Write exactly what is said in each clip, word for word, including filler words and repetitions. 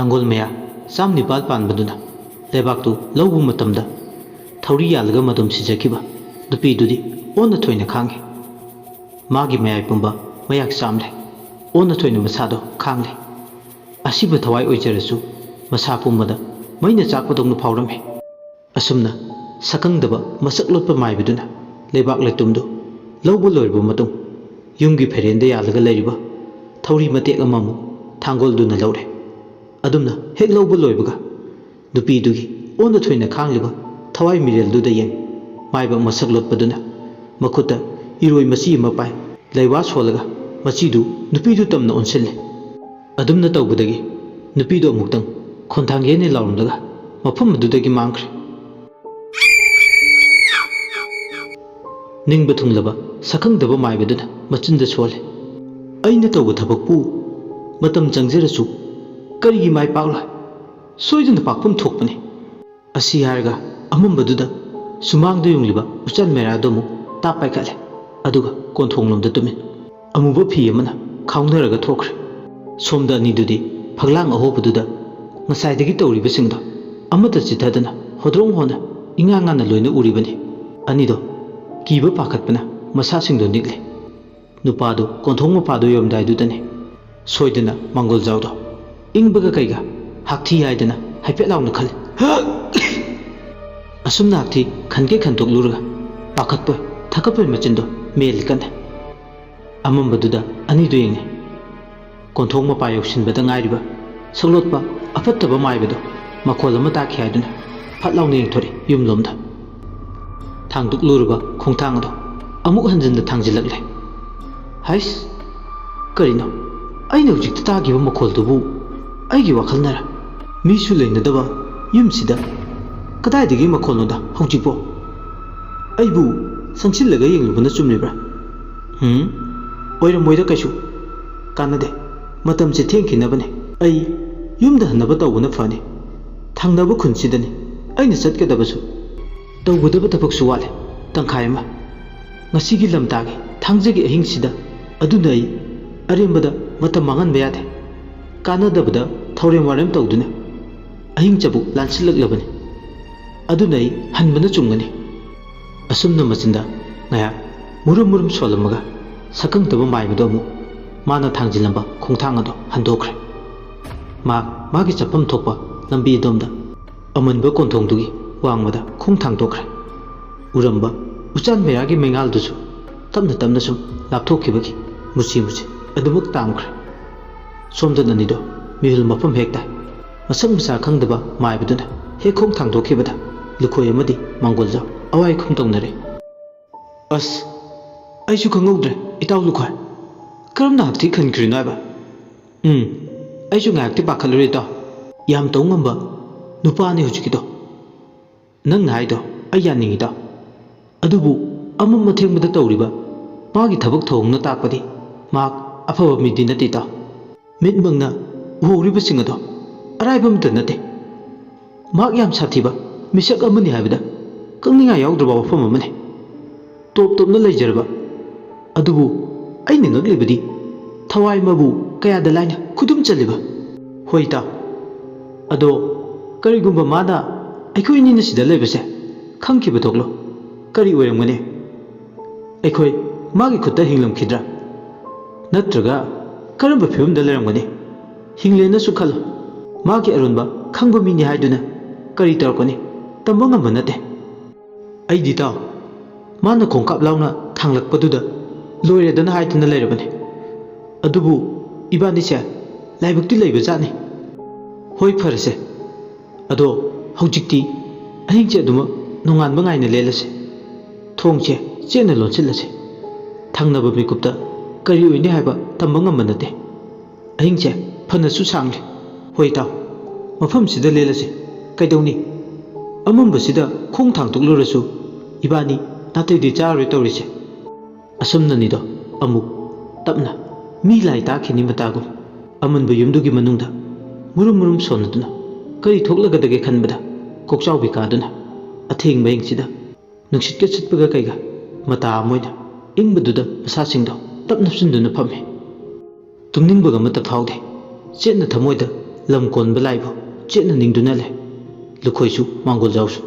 ꯊꯥꯡꯒꯣꯜ ꯃꯌꯥ ꯆꯥꯝ ꯅꯤꯄꯥꯜ ꯄꯥꯟꯕꯗꯨꯅ ꯂꯩꯕꯥꯛꯇꯨ ꯂꯧꯕ ꯃꯇꯝꯗ ꯊꯧꯔꯤ ꯌꯥꯜꯂꯒ ꯃꯇꯝ ꯁꯤꯖꯈꯤꯕ ꯅꯨꯄꯤꯗꯨꯗꯤ ꯑꯣꯟꯅ ꯊꯣꯏꯅ ꯈꯥꯡꯉꯤ꯫ ꯃꯥꯒꯤ ꯃꯌꯥꯏ ꯄꯨꯝꯕ ꯃꯌꯥꯛ ꯆꯥꯝꯂꯦ꯫ ꯑꯣꯟꯅ ꯊꯣꯏꯅ ꯃꯁꯥꯗꯣ ꯈꯥꯡꯂꯦ꯫ ꯑꯁꯤꯕ ꯊꯋꯥꯏ ꯑꯣꯏꯖꯔꯁꯨ ꯃꯁꯥ ꯄꯨꯝꯕꯗ ꯃꯩꯅ ꯆꯥꯛꯄꯗꯧꯅ ꯐꯥꯎꯔꯝꯃꯤ꯫ ꯑꯁꯨꯝꯅ ꯁꯛꯈꯪꯗꯕ ꯃꯁꯛ ꯂꯣꯠꯄ ꯃꯥꯏꯕꯗꯨꯅ ꯂꯩꯕꯥꯛ ꯂꯩꯇꯨꯝꯗꯨ ꯂꯧꯕ ꯂꯣꯏꯔꯕ ꯃꯇꯨꯡ, ꯌꯨꯝꯒꯤ ꯐꯩꯔꯦꯟꯗ ꯌꯥꯜꯂꯒ ꯂꯩꯔꯤꯕ ꯊꯧꯔꯤ ꯃꯇꯦꯛ ꯑꯃꯃꯨꯛ ꯊꯥꯡꯒꯣꯜꯗꯨꯅ ꯂꯧꯔꯦ꯫ ꯑꯗꯨꯝꯅ ꯍꯦꯛ ꯂꯧꯕ ꯂꯣꯏꯕꯒ, ꯅꯨꯄꯤꯗꯨꯒꯤ ꯑꯣꯟꯅ ꯊꯣꯏꯅ ꯈꯥꯡꯂꯤꯕ ꯊꯋꯥꯏ ꯃꯤꯔꯦꯜꯗꯨꯗ ꯌꯦꯡ, ꯃꯥꯏꯕ ꯃꯁꯛ ꯂꯣꯠꯄꯗꯨꯅ ꯃꯈꯨꯠꯇ ꯏꯔꯣꯏ ꯃꯆꯤ ꯑꯃ ꯄꯥꯏ, ꯂꯩꯋꯥ ꯁꯣꯜꯂꯒ ꯃꯆꯤꯗꯨ ꯅꯨꯄꯤꯗꯨ ꯇꯝꯅ ꯑꯣꯟꯁꯤꯜꯂꯦ꯫ ꯑꯗꯨꯝꯅ ꯇꯧꯕꯗꯒꯤ ꯅꯨꯄꯤꯗꯨ ꯑꯃꯨꯛꯇꯪ ꯈꯣꯟꯊꯥꯡ ꯌꯩꯅ ꯂꯥꯎꯔꯝꯂꯒ ꯃꯐꯝ ꯑꯗꯨꯗꯒꯤ ꯃꯥꯡꯈ꯭ꯔꯦ꯫ ꯅꯤꯡꯕ ꯊꯨꯡꯂꯕ ꯁꯛꯈꯪꯗꯕ ꯃꯥꯏꯕꯗꯨꯅ ꯃꯆꯤꯟꯗ ꯁꯣꯜꯂꯦ, "ꯑꯩꯅ ꯇꯧꯕ ꯊꯕꯛꯄꯨ ꯃꯇꯝ ꯆꯪꯖꯔꯁꯨ ꯀꯔꯤꯒꯤ ꯃꯥꯏ ꯄꯥꯛꯂꯣꯏ? ꯁꯣꯏꯗꯅ ꯄꯥꯛꯐꯝ ꯊꯣꯛꯄꯅꯤ꯫" ꯑꯁꯤ ꯍꯥꯏꯔꯒ ꯑꯃꯝꯕꯗꯨꯗ ꯁꯨꯃꯥꯡꯗ ꯌꯨꯡꯂꯤꯕ ꯎꯆꯥꯟ ꯃꯦꯔꯥꯗꯨ ꯑꯃꯨꯛ ꯇꯥꯞ ꯄꯥꯏꯈꯠꯂꯦ, ꯑꯗꯨꯒ ꯀꯣꯟꯊꯣꯡꯂꯣꯝꯗ ꯇꯨꯝꯃꯤꯟ ꯑꯃꯨꯕ ꯐꯤ ꯑꯃꯅ ꯈꯥꯎꯅꯔꯒ ꯊꯣꯛꯈ꯭ꯔꯦ꯫ ꯁꯣꯝꯗ ꯑꯅꯤꯗꯨꯗꯤ ꯐꯛꯂꯥꯡ ꯑꯍꯣꯕꯗꯨꯗ ꯉꯁꯥꯏꯗꯒꯤ ꯇꯧꯔꯤꯕꯁꯤꯡꯗꯣ ꯑꯃꯠꯇ ꯆꯤꯠꯊꯗꯅ ꯍꯣꯗ꯭ꯔꯣꯡ ꯍꯣꯅ ꯏꯉꯥ ꯉꯥꯅ ꯂꯣꯏꯅ ꯎꯔꯤꯕꯅꯤ꯫ ꯑꯅꯤꯗꯣ ꯀꯤꯕ ꯄꯥꯈꯠꯄꯅ ꯃꯁꯥꯁꯤꯡꯗꯣ ꯅꯤꯛꯂꯦ꯫ ꯅꯨꯄꯥꯗꯨ ꯀꯣꯟꯊꯣꯡ ꯃꯄꯥꯗꯨ ꯌꯧꯔꯝꯗꯥꯏꯗꯨꯗꯅꯤ ꯁꯣꯏꯗꯅ ꯃꯥꯡꯒꯣꯜꯖꯥꯎꯗꯣ ꯏꯪꯕꯒ ꯀꯩꯒ ꯍꯥꯛꯊꯤ ꯍꯥꯏꯗꯅ ꯍꯥꯏꯐꯦꯠ ꯂꯥꯎꯅ ꯈꯜꯂꯤ꯫ ꯑꯁꯨꯝꯅ ꯍꯥꯛꯊꯤ ꯈꯟꯒꯦ ꯈꯟꯗꯣꯛꯂꯨꯔꯒ ꯄꯥꯈꯠꯄꯣꯏ ꯊꯀꯠꯄꯣꯏ ꯃꯆꯤꯟꯗꯣ ꯃꯦꯜꯂꯤ ꯀꯟꯅ꯫ ꯑꯃꯝꯕꯗꯨꯗ ꯑꯅꯤꯗꯨ ꯌꯦꯡꯉꯤ꯫ ꯀꯣꯟꯊꯣꯡ ꯃꯄꯥ ꯌꯧꯁꯤꯟꯕꯗ ꯉꯥꯏꯔꯤꯕ ꯁꯛꯂꯣꯠꯄ ꯑꯐꯠꯇꯕ ꯃꯥꯏꯕꯗꯣ ꯃꯈꯣꯜ ꯑꯃ ꯇꯥꯈꯤ ꯍꯥꯏꯗꯨꯅ ꯐꯠ ꯂꯥꯎꯅ ꯌꯦꯡꯊꯣꯔꯛꯏ ꯌꯨꯝꯂꯣꯝꯗ꯫ ꯊꯥꯡꯗꯣꯛꯂꯨꯔꯕ ꯈꯣꯡꯊꯥꯡ ꯑꯗꯣ ꯑꯃꯨꯛ ꯍꯟꯖꯤꯟꯅ ꯊꯥꯡꯖꯤꯜꯂꯛꯂꯦ꯫ ꯍꯩꯁ! ꯀꯔꯤꯅꯣ? ꯑꯩꯅ ꯍꯧꯖꯤꯛꯇ ꯇꯥꯈꯤꯕ ꯃꯈꯣꯜꯗꯨꯕꯨ ꯑꯩꯒꯤ ꯋꯥꯈꯜꯅꯔ? ꯃꯤꯁꯨ ꯂꯩꯅꯗꯕ ꯌꯨꯝꯁꯤꯗ ꯀꯗꯥꯏꯗꯒꯤ ꯃꯈꯣꯜꯅꯣꯗ ꯍꯧꯖꯤꯛꯄꯣ? ꯑꯩꯕꯨ ꯆꯪꯁꯤꯜꯂꯒ ꯌꯦꯡꯂꯨꯕꯅ ꯆꯨꯝꯂꯤꯕ꯭ꯔꯥ? ꯍꯨꯝ? ꯑꯣꯏꯔꯝꯃꯣꯏꯗ ꯀꯩꯁꯨ꯫ ꯀꯥꯟꯅꯗꯦ꯫ ꯃꯇꯝꯁꯦ ꯊꯦꯡꯈꯤꯅꯕꯅꯦ꯫ ꯑꯩ ꯌꯨꯝꯗ ꯍꯟꯅꯕ ꯇꯧꯕꯅ ꯐꯅꯤ꯫ ꯊꯪꯅꯕ ꯈꯨꯟꯁꯤꯗꯅꯤ ꯑꯩꯅ ꯆꯠꯀꯗꯕꯁꯨ꯫ ꯇꯧꯒꯗꯕ ꯊꯕꯛꯁꯨ ꯋꯥꯠꯂꯦ꯫ ꯇꯪꯈꯥꯏ ꯑꯃ꯫ ꯉꯁꯤꯒꯤ ꯂꯝꯇꯥꯒꯤ ꯊꯥꯡꯖꯒꯤ ꯑꯍꯤꯡꯁꯤꯗ꯫ ꯑꯗꯨꯅ ꯑꯩ ꯑꯔꯦꯝꯕꯗ ꯃꯇꯝ ꯃꯥꯡꯍꯟꯕ ꯌꯥꯗꯦ꯫ ꯀꯥꯟꯅꯗꯕꯗ ꯊꯧꯔꯦꯝ ꯋꯥꯔꯦꯝ ꯇꯧꯗꯨꯅ ꯑꯍꯤꯡ ꯆꯕꯨꯛ ꯂꯥꯟꯁꯤꯜꯂꯛꯂꯕꯅꯤ꯫ ꯑꯗꯨꯅ ꯑꯩ ꯍꯟꯕꯅ ꯆꯨꯝꯒꯅꯤ꯫ ꯑꯁꯨꯝꯅ ꯃꯆꯤꯟꯗ ꯉꯥꯏꯍꯥꯛ ꯃꯨꯔꯨꯝ ꯃꯨꯔꯨꯝ ꯁꯣꯜꯂꯝꯃꯒ ꯁꯛꯈꯪꯗꯕ ꯃꯥꯏꯕꯗꯣ ꯑꯃꯨꯛ ꯃꯥꯅ ꯊꯥꯡꯖꯤꯜꯂꯝꯕ ꯈꯣꯡꯊꯥꯡ ꯑꯗꯣ ꯍꯟꯗꯣꯛꯈ꯭ꯔꯦ꯫ ꯃꯥ ꯃꯥꯒꯤ ꯆꯠꯐꯝ ꯊꯣꯛꯄ ꯂꯝꯕꯤ ꯑꯗꯣꯝꯗ ꯑꯃꯟꯕ ꯀꯣꯟꯊꯣꯡꯗꯨꯒꯤ ꯋꯥꯡꯃꯗ ꯈꯣꯡ ꯊꯥꯡꯗꯣꯛꯈ꯭ꯔꯦ꯫ ꯎꯔꯝꯕ ꯎꯆꯥꯟ ꯃꯩꯔꯥꯒꯤ ꯃꯩꯉꯥꯜꯗꯨꯁꯨ ꯇꯞꯅ ꯇꯞꯅ ꯁꯨꯝ ꯂꯥꯞꯊꯣꯛꯈꯤꯕꯒꯤ ꯃꯨꯁꯤ ꯃꯨꯁꯤ ꯑꯗꯨꯃꯛ ꯇꯥꯝꯈ꯭ꯔꯦ꯫ ꯁꯣꯝꯗ ꯅꯅꯤꯗꯣ ꯃꯤꯍꯨꯜ ꯃꯐꯝ ꯍꯦꯛ ꯇꯥꯏ꯫ ꯃꯁꯛ ꯃꯁꯥ ꯈꯪꯗꯕ ꯃꯥꯏꯕꯗꯨꯅ ꯍꯦꯛ ꯈꯣꯡ ꯊꯥꯡꯗꯣꯛꯈꯤꯕꯗ ꯂꯨꯈꯣꯏ ꯑꯃꯗꯤ ꯃꯥꯡꯒꯣꯜꯖꯥꯎ ꯑꯋꯥꯏ ꯈꯨꯝ ꯇꯧꯅꯔꯦ꯫ "ꯑꯁ, ꯑꯩꯁꯨ ꯈꯪꯍꯧꯗ꯭ꯔꯦ, ꯏꯇꯥꯎ ꯂꯨꯈꯣꯏ꯫ ꯀꯔꯝꯅ ꯍꯛꯊꯤ ꯈꯟꯈ꯭ꯔꯤꯅꯣ ꯍꯥꯏꯕ?" "ꯎꯝ, ꯑꯩꯁꯨ ꯉꯥꯏꯍꯥꯛꯇꯤ ꯄꯥꯈꯠꯂꯨꯔꯦ, ꯏꯇꯥꯎ꯫ ꯌꯥꯝ ꯇꯧ ꯉꯝꯕ ꯅꯨꯄꯥꯅꯤ ꯍꯧꯖꯤꯛꯀꯤꯗꯣ꯫ ꯅꯪꯅ ꯍꯥꯏꯗꯣ ꯑꯩ ꯌꯥꯅꯤꯡꯉꯤ, ꯏꯇꯥꯎ꯫ ꯑꯗꯨꯕꯨ ꯑꯃꯝ ꯑꯊꯦꯡꯕꯗ ꯇꯧꯔꯤꯕ ꯃꯥꯒꯤ ꯊꯕꯛ ꯊꯧꯑꯣꯡꯅ ꯇꯥꯛꯄꯗꯤ ꯃꯍꯥꯛ ꯑꯐꯕ ꯃꯤꯗꯤ ꯅꯠꯇꯦ, ꯏꯇꯥꯎ꯫ ꯃꯤꯠꯃꯛꯅ ꯎꯍꯧꯔꯤꯕꯁꯤꯡ ꯑꯗꯣ ꯑꯔꯥꯏꯕ ꯑꯃꯇ ꯅꯠꯇꯦ꯫ ꯃꯍꯥꯛ ꯌꯥꯝ ꯁꯥꯊꯤꯕ ꯃꯤꯁꯛ ꯑꯃꯅꯤ ꯍꯥꯏꯕꯗ ꯀꯛꯅꯤꯡꯉꯥꯏ ꯌꯥꯎꯗ꯭ꯔꯕ ꯋꯥꯐꯝ ꯑꯃꯅꯤ꯫ ꯇꯣꯞ ꯇꯣꯞꯅ ꯂꯩꯖꯔꯕ ꯑꯗꯨꯕꯨ ꯑꯩꯅ ꯉꯛꯂꯤꯕꯗꯤ ꯊꯋꯥꯏ ꯃꯥꯕꯨ ꯀꯌꯥꯗ ꯂꯥꯏꯅ ꯈꯨꯗꯨꯝ ꯆꯜꯂꯤꯕ?" "ꯍꯣꯏ, ꯏꯇꯥꯎ꯫ ꯑꯗꯣ ꯀꯔꯤꯒꯨꯝꯕ ꯃꯥꯅ ꯑꯩꯈꯣꯏ ꯑꯅꯤꯅ ꯁꯤꯗ ꯂꯩꯕꯁꯦ ꯈꯪꯈꯤꯕ ꯊꯣꯛꯂꯣ, ꯀꯔꯤ ꯑꯣꯏꯔꯝꯒꯅꯤ? ꯑꯩꯈꯣꯏ ꯃꯥꯒꯤ ꯈꯨꯠꯇ ꯍꯤꯡꯂꯝꯈꯤꯗ꯭ꯔꯥ? ꯅꯠꯇ꯭ꯔꯒ ꯀꯔꯝꯕ ꯐꯤꯕꯝꯗ ꯂꯩꯔꯝꯒꯅꯤ? ꯍꯤꯡꯂꯦꯅꯁꯨ ꯈꯜꯂꯣ, ꯃꯥꯒꯤ ꯑꯔꯣꯟꯕ ꯈꯪꯕ ꯃꯤꯅꯤ ꯍꯥꯏꯗꯨꯅ ꯀꯔꯤ ꯇꯧꯔꯛꯀꯅꯤ? ꯇꯝꯕ ꯉꯝꯕ ꯅꯠꯇꯦ꯫ ꯑꯩꯗꯤ, ꯏꯇꯥꯎ, ꯃꯥꯅ ꯈꯣꯡꯀꯥꯞ ꯂꯥꯎꯅ ꯊꯥꯡꯂꯛꯄꯗꯨꯗ ꯂꯣꯏꯔꯦꯗꯅ ꯍꯥꯏꯗꯨꯅ ꯂꯩꯔꯕꯅꯤ꯫ ꯑꯗꯨꯕꯨ ꯏꯕꯥꯅꯤꯁꯦ ꯂꯥꯏꯕꯛꯇꯤ ꯂꯩꯕ ꯖꯥꯠꯅꯤ꯫ ꯍꯣꯏ, ꯐꯔꯦꯁꯦ꯫ ꯑꯗꯣ ꯍꯧꯖꯤꯛꯇꯤ ꯑꯍꯤꯡꯁꯦ ꯑꯗꯨꯃꯛ ꯅꯣꯡꯉꯥꯟꯕ ꯉꯥꯏꯅ ꯂꯦꯜꯂꯁꯤ꯫ ꯊꯣꯡꯁꯦ ꯆꯦꯠꯅ ꯂꯣꯟꯁꯤꯜꯂꯁꯤ꯫ ꯊꯪꯅꯕ ꯃꯤꯀꯨꯞꯇ ꯀꯔꯤ ꯑꯣꯏꯅꯤ ꯍꯥꯏꯕ ꯇꯝꯕ ꯉꯝꯕ ꯅꯠꯇꯦ꯫ ꯑꯍꯤꯡꯁꯦ ꯐꯅꯁꯨ ꯁꯥꯡꯂꯤ꯫ ꯍꯣꯏ, ꯏꯇꯥꯎ, ꯃꯐꯝꯁꯤꯗ ꯂꯦꯜꯂꯁꯤ꯫ ꯀꯩꯗꯧꯅꯤ? ꯑꯃꯝꯕꯁꯤꯗ ꯈꯣꯡ ꯊꯥꯡꯗꯣꯛꯂꯨꯔꯁꯨ ꯏꯕꯥꯅꯤ ꯅꯥꯇꯩꯗꯤ ꯆꯥꯔꯔꯣꯏ ꯇꯧꯔꯤꯁꯦ꯫ ꯑꯁꯨꯝꯅꯅꯤꯗꯣ ꯑꯃꯨꯛ ꯇꯞꯅ ꯃꯤ ꯂꯥꯏ ꯇꯥꯈꯤꯅꯤ ꯃꯇꯥꯒꯨꯝ ꯑꯃꯟꯕ ꯌꯨꯝꯗꯨꯒꯤ ꯃꯅꯨꯡꯗ ꯃꯨꯔꯨꯝ ꯃꯨꯔꯨꯝ ꯁꯣꯟꯅꯗꯨꯅ ꯀꯔꯤ ꯊꯣꯛꯂꯒꯗꯒꯦ ꯈꯟꯕꯗ ꯀꯣꯛꯆꯥꯎꯕꯤ ꯀꯥꯗꯨꯅ ꯑꯊꯦꯡꯕ ꯑꯍꯤꯡꯁꯤꯗ ꯅꯨꯡꯁꯤꯠꯀ ꯁꯤꯠꯄꯒ ꯀꯩꯒ ꯃꯇꯥ ꯑꯃ ꯑꯣꯏꯅ ꯏꯪꯕꯗꯨꯗ ꯃꯁꯥꯁꯤꯡꯗꯣ ꯇꯞ ꯅꯞꯁꯤꯟꯗꯨꯅ ꯐꯝꯃꯤ꯫ ꯇꯨꯝꯅꯤꯡꯕꯒ ꯑꯃꯠꯇ ꯐꯥꯎꯗꯦ꯫ ꯆꯦꯠꯅ ꯊꯃꯣꯏꯗ ꯂꯝ ꯀꯣꯟꯕ ꯂꯥꯏꯕꯨ ꯆꯦꯠꯅ ꯅꯤꯡꯗꯨꯅ ꯂꯩ꯫ ꯂꯨꯈꯣꯏꯁꯨ ꯃꯥꯡꯒꯣꯜꯖꯥꯎꯁꯨ꯫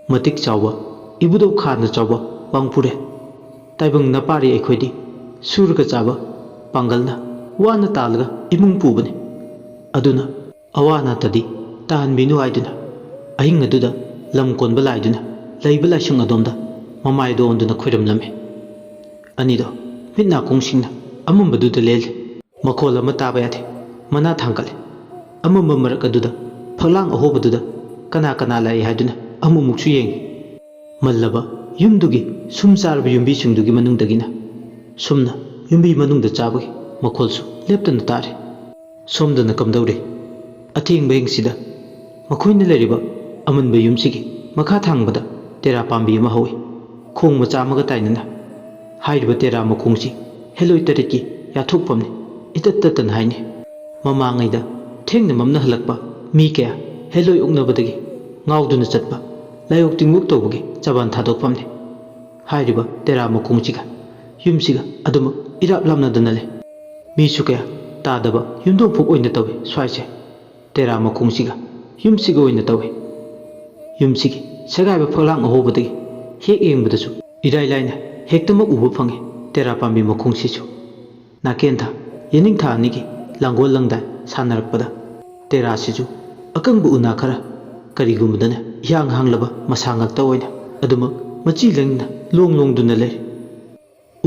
ꯃꯇꯤꯛ ꯆꯥꯎꯕ ꯏꯕꯨꯙꯧ ꯈꯥꯅ ꯆꯥꯎꯕ ꯄꯥꯡꯄꯨꯔꯦ꯫ ꯇꯥꯏꯕꯪ ꯅꯄꯥꯔꯤ ꯑꯩꯈꯣꯏꯗꯤ ꯁꯨꯔꯒ ꯆꯥꯕ ꯄꯥꯡꯒꯜꯅ ꯋꯥꯅ ꯇꯥꯜꯂꯒ ꯏꯃꯨꯡ ꯄꯨꯕꯅꯤ꯫ ꯑꯗꯨꯅ ꯑꯋꯥ ꯑꯅꯥꯇꯗꯤ ꯇꯥꯍꯟꯕꯤꯅꯨ ꯍꯥꯏꯗꯨꯅ ꯑꯍꯤꯡ ꯑꯗꯨꯗ ꯂꯝ ꯀꯣꯟꯕ ꯂꯥꯏꯗꯨꯅ ꯂꯩꯕ ꯂꯥꯏꯁꯪ ꯑꯗꯣꯝꯗ ꯃꯃꯥꯏꯗ ꯑꯣꯟꯗꯨꯅ ꯈꯣꯏꯔꯝꯂꯝꯃꯤ꯫ ꯑꯅꯤꯗꯣ ꯃꯤꯠ ꯅꯥꯀꯣꯡꯁꯤꯡꯅ ꯑꯃꯝꯕꯗꯨꯗ ꯂꯦꯜꯂꯤ꯫ ꯃꯈꯣꯜ ꯑꯃ ꯇꯥꯕ ꯌꯥꯗꯦ꯫ ꯃꯅꯥ ꯊꯥꯡꯒꯠꯂꯤ꯫ ꯑꯃꯝꯕ ꯃꯔꯛ ꯑꯗꯨꯗ ꯐꯛꯂꯥꯡ ꯑꯍꯣꯕꯗꯨꯗ ꯀꯅꯥ ꯀꯅꯥ ꯂꯥꯛꯏ ꯍꯥꯏꯗꯨꯅ ꯑꯃꯨꯛꯃꯨꯛꯁꯨ ꯌꯦꯡꯉꯤ꯫ ꯃꯜꯂꯕ ꯌꯨꯝꯗꯨꯒꯤ ꯁꯨꯝ ꯆꯥꯔꯕ ꯌꯨꯝꯕꯤꯁꯤꯡꯗꯨꯒꯤ ꯃꯅꯨꯡꯗꯒꯤꯅ ꯁꯨꯝꯅ ꯌꯨꯝꯕꯤ ꯃꯅꯨꯡꯗ ꯆꯥꯕꯒꯤ ꯃꯈꯣꯜꯁꯨ ꯂꯦꯞꯇꯅ ꯇꯥꯔꯤ꯫ ꯁꯣꯝꯗꯅ ꯀꯝꯗꯧꯔꯤ? ꯑꯊꯦꯡꯕ ꯑꯍꯤꯡꯁꯤꯗ ꯃꯈꯣꯏꯅ ꯂꯩꯔꯤꯕ ꯑꯃꯟꯕ ꯌꯨꯝꯁꯤꯒꯤ ꯃꯈꯥ ꯊꯪꯕꯗ ꯇꯦꯔꯥ ꯄꯥꯝꯕꯤ ꯑꯃ ꯍꯧꯏ, ꯈꯣꯡ ꯃꯆꯥ ꯑꯃꯒ ꯇꯥꯏꯅꯅ꯫ ꯍꯥꯏꯔꯤꯕ ꯇꯦꯔꯥ ꯃꯈꯣꯡꯁꯤ ꯍꯦꯂꯣꯏ ꯇꯔꯦꯠꯀꯤ ꯌꯥꯊꯣꯛꯐꯝꯅꯤ, ꯏꯇꯠ ꯇꯠꯇꯅ ꯍꯥꯏꯅꯩ꯫ ꯃꯃꯥꯡꯉꯩꯗ ꯊꯦꯡꯅ ꯃꯝꯅ ꯍꯜꯂꯛꯄ ꯃꯤ ꯀꯌꯥ ꯍꯦꯂꯣꯏ ꯑꯣꯛꯅꯕꯗꯒꯤ ꯉꯥꯎꯗꯨꯅ ꯆꯠꯄ ꯂꯥꯏꯑꯣꯛ ꯇꯤꯟꯑꯣꯛ ꯇꯧꯕꯒꯤ ꯆꯕꯥꯟ ꯊꯥꯗꯣꯛꯐꯝꯅꯤ꯫ ꯍꯥꯏꯔꯤꯕ ꯇꯦꯔꯥ ꯃꯈꯣꯡꯁꯤꯒ ꯌꯨꯝꯁꯤꯒ ꯑꯗꯨꯃꯛ ꯏꯔꯥꯞ ꯂꯥꯞꯅꯗꯅ ꯂꯩ꯫ ꯃꯤꯁꯨ ꯀꯌꯥ ꯇꯥꯗꯕ ꯌꯨꯝꯊꯣꯡ ꯐꯨꯛ ꯑꯣꯏꯅ ꯇꯧꯏ ꯁ꯭ꯋꯥꯏꯁꯦ꯫ ꯇꯦꯔꯥ ꯃꯈꯣꯡꯁꯤꯒ ꯌꯨꯝꯁꯤꯒ ꯑꯣꯏꯅ ꯇꯧꯏ꯫ ꯌꯨꯝꯁꯤꯒꯤ ꯁꯦꯒꯥꯏꯕ ꯐꯛꯂꯥꯡ ꯑꯍꯣꯕꯗꯒꯤ ꯍꯦꯛ ꯌꯦꯡꯕꯗꯁꯨ ꯏꯔꯥꯏ ꯂꯥꯏꯅ ꯍꯦꯛꯇꯃꯛ ꯎꯕ ꯐꯪꯏ ꯇꯦꯔꯥ ꯄꯥꯝꯕꯤ ꯃꯈꯣꯡꯁꯤꯁꯨ꯫ ꯅꯥꯀꯦꯟꯊꯥ ꯌꯦꯅꯤꯡꯊꯥ ꯑꯅꯤꯒꯤ ꯂꯥꯡꯒꯣꯜ ꯂꯪꯗꯥꯏ ꯁꯥꯟꯅꯔꯛꯄꯗ ꯇꯦꯔꯥꯁꯤꯁꯨ ꯑꯀꯪꯕ ꯎꯅꯥ ꯈꯔ ꯀꯔꯤꯒꯨꯝꯕꯗꯅ ꯏꯍꯥꯡ ꯍꯥꯡꯂꯕ ꯃꯁꯥ ꯉꯥꯛꯇ ꯑꯣꯏꯅ ꯑꯗꯨꯃꯛ ꯃꯆꯤ ꯂꯦꯡꯗꯅ ꯂꯣꯡ ꯂꯣꯡꯗꯨꯅ ꯂꯩꯔꯤ꯫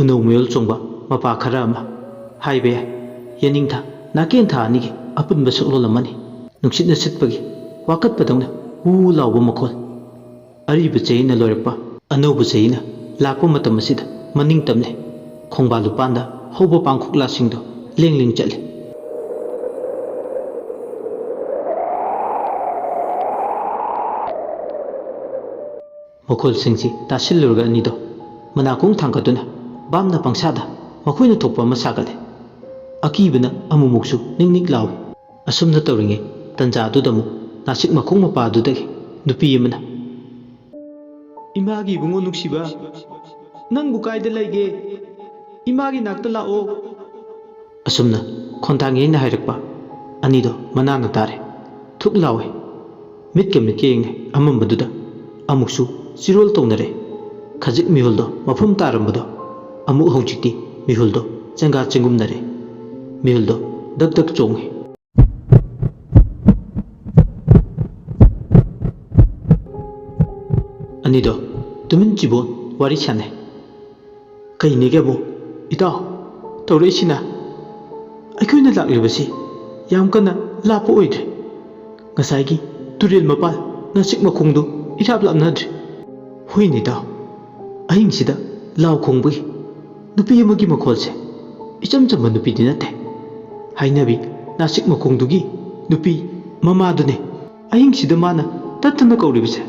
ꯎꯅꯧ ꯃꯌꯣꯜ ꯆꯣꯡꯕ ꯃꯄꯥ ꯈꯔ ꯑꯃ ꯍꯥꯏꯕ ꯌꯥꯏ꯫ ꯌꯦꯅꯤꯡꯊꯥ ꯅꯥꯀꯦꯟꯊꯥ ꯑꯅꯤꯒꯤ ꯑꯄꯨꯟꯕ ꯁꯛꯂꯣꯟ ꯑꯃꯅꯤ꯫ ꯅꯨꯡꯁꯤꯠꯅ ꯁꯤꯠꯄꯒꯤ ꯋꯥꯀꯠꯄꯗꯧꯅ ꯎ ꯂꯥꯎꯕ ꯃꯈꯣꯜ꯫ ꯑꯔꯤꯕ ꯆꯍꯤꯅ ꯂꯣꯏꯔꯛꯄ, ꯑꯅꯧꯕ ꯆꯍꯤꯅ ꯂꯥꯛꯄ ꯃꯇꯝ ꯑꯁꯤꯗ ꯃꯅꯤꯡ ꯇꯝꯂꯤ꯫ ꯈꯣꯡꯕꯥꯜ ꯂꯨꯄꯥꯟꯗ ꯍꯧꯕ ꯄꯥꯡꯈꯣꯛꯂꯥꯁꯤꯡꯗꯣ ꯂꯦꯡ ꯂꯦꯡ ꯆꯠꯂꯤ꯫ ꯃꯈꯣꯜꯁꯤꯡꯁꯤ ꯇꯥꯁꯤꯜꯂꯨꯔꯒ ꯑꯅꯤꯗꯣ ꯃꯅꯥꯀꯣꯡ ꯊꯥꯡꯒꯠꯇꯨꯅ ꯚꯥꯞꯅ ꯄꯪꯁꯥꯗ ꯃꯈꯣꯏꯅ ꯊꯣꯛꯄ ꯑꯃ ꯁꯥꯒꯠꯂꯦ꯫ ꯑꯀꯤꯕꯅ ꯑꯃꯨꯛꯃꯨꯛꯁꯨ ꯅꯤꯛ ꯅꯤꯛ ꯂꯥꯎꯏ꯫ ꯑꯁꯨꯝꯅ ꯇꯧꯔꯤꯉꯩ ꯇꯟꯖꯥ ꯑꯗꯨꯗ ꯑꯃꯨꯛ ꯅꯥꯁꯤꯛ ꯃꯈꯣꯡ ꯃꯄꯥ ꯑꯗꯨꯗꯒꯤ ꯅꯨꯄꯤ ꯑꯃꯅ, "ꯏꯃꯥꯒꯤ ꯏꯕꯨꯡꯉꯣ ꯅꯨꯡꯁꯤꯕ, ꯅꯪꯕꯨ ꯀꯥꯏꯗ ꯂꯩꯒꯦ? ꯏꯃꯥꯒꯤ ꯅꯥꯛꯇ ꯂꯥꯛꯑꯣ꯫" ꯑꯁꯨꯝꯅ ꯈꯣꯟꯊꯥꯡ ꯌꯩꯅ ꯍꯥꯏꯔꯛꯄ꯫ ꯑꯅꯤꯗꯣ ꯃꯅꯥꯅ ꯇꯥꯔꯦ꯫ ꯊꯨꯛ ꯂꯥꯎꯋꯦ꯫ ꯃꯤꯠꯀ ꯃꯤꯠꯀ ꯌꯦꯡꯅꯩ ꯑꯃꯝꯕꯗꯨꯗ꯫ ꯑꯃꯨꯛꯁꯨ ꯆꯤꯔꯣꯜ ꯇꯧꯅꯔꯦ꯫ ꯈꯖꯤꯛ ꯃꯤꯍꯨꯜꯗꯣ ꯃꯐꯝ ꯇꯥꯔꯝꯕꯗꯣ ꯑꯃꯨꯛ ꯍꯧꯖꯤꯛꯇꯤ ꯃꯤꯍꯨꯜꯗꯣ ꯆꯦꯡꯒꯥ ꯆꯦꯡꯒꯨꯝꯅꯔꯦ꯫ ꯃꯤꯍꯨꯜꯗꯣ ꯗꯛ ꯗꯛ ꯆꯣꯡꯉꯤ꯫ ꯑꯅꯤꯗꯣ ꯇꯨꯃꯤꯟ ꯆꯤꯕꯣꯟ ꯋꯥꯔꯤ ꯁꯥꯟꯅꯩ꯫ "ꯀꯩꯅꯦꯒꯦ ꯑꯃꯨꯛ, ꯏꯇꯥꯎ? ꯇꯧꯔꯛꯏꯁꯤꯅ? ꯑꯩꯈꯣꯏꯅ ꯂꯥꯛꯂꯤꯕꯁꯤ ꯌꯥꯝ ꯀꯟꯅ ꯂꯥꯞꯄ ꯑꯣꯏꯗ꯭ꯔꯦ꯫ ꯉꯁꯥꯏꯒꯤ ꯇꯨꯔꯦꯜ ꯃꯄꯥꯜ ꯅꯥꯆꯤꯛ ꯃꯈꯣꯡꯗꯨ ꯏꯔꯥꯞ ꯂꯥꯞꯅꯗ꯭ꯔꯦ꯫ ꯍꯣꯏꯅꯦ ꯏꯇꯥꯎ, ꯑꯍꯤꯡꯁꯤꯗ ꯂꯥꯎ ꯈꯣꯡꯕꯒꯤ ꯅꯨꯄꯤ ꯑꯃꯒꯤ ꯃꯈꯣꯜꯁꯦ ꯏꯆꯝ ꯆꯝꯕ ꯅꯨꯄꯤꯗꯤ ꯅꯠꯇꯦ꯫ ꯍꯥꯏꯅꯕꯤ ꯅꯥꯆꯤꯛ ꯃꯈꯣꯡꯗꯨꯒꯤ ꯅꯨꯄꯤ ꯃꯃꯥꯗꯨꯅꯦ꯫ ꯑꯍꯤꯡꯁꯤꯗ ꯃꯥꯅ ꯇꯠꯇꯅ ꯀꯧꯔꯤꯕꯁꯦ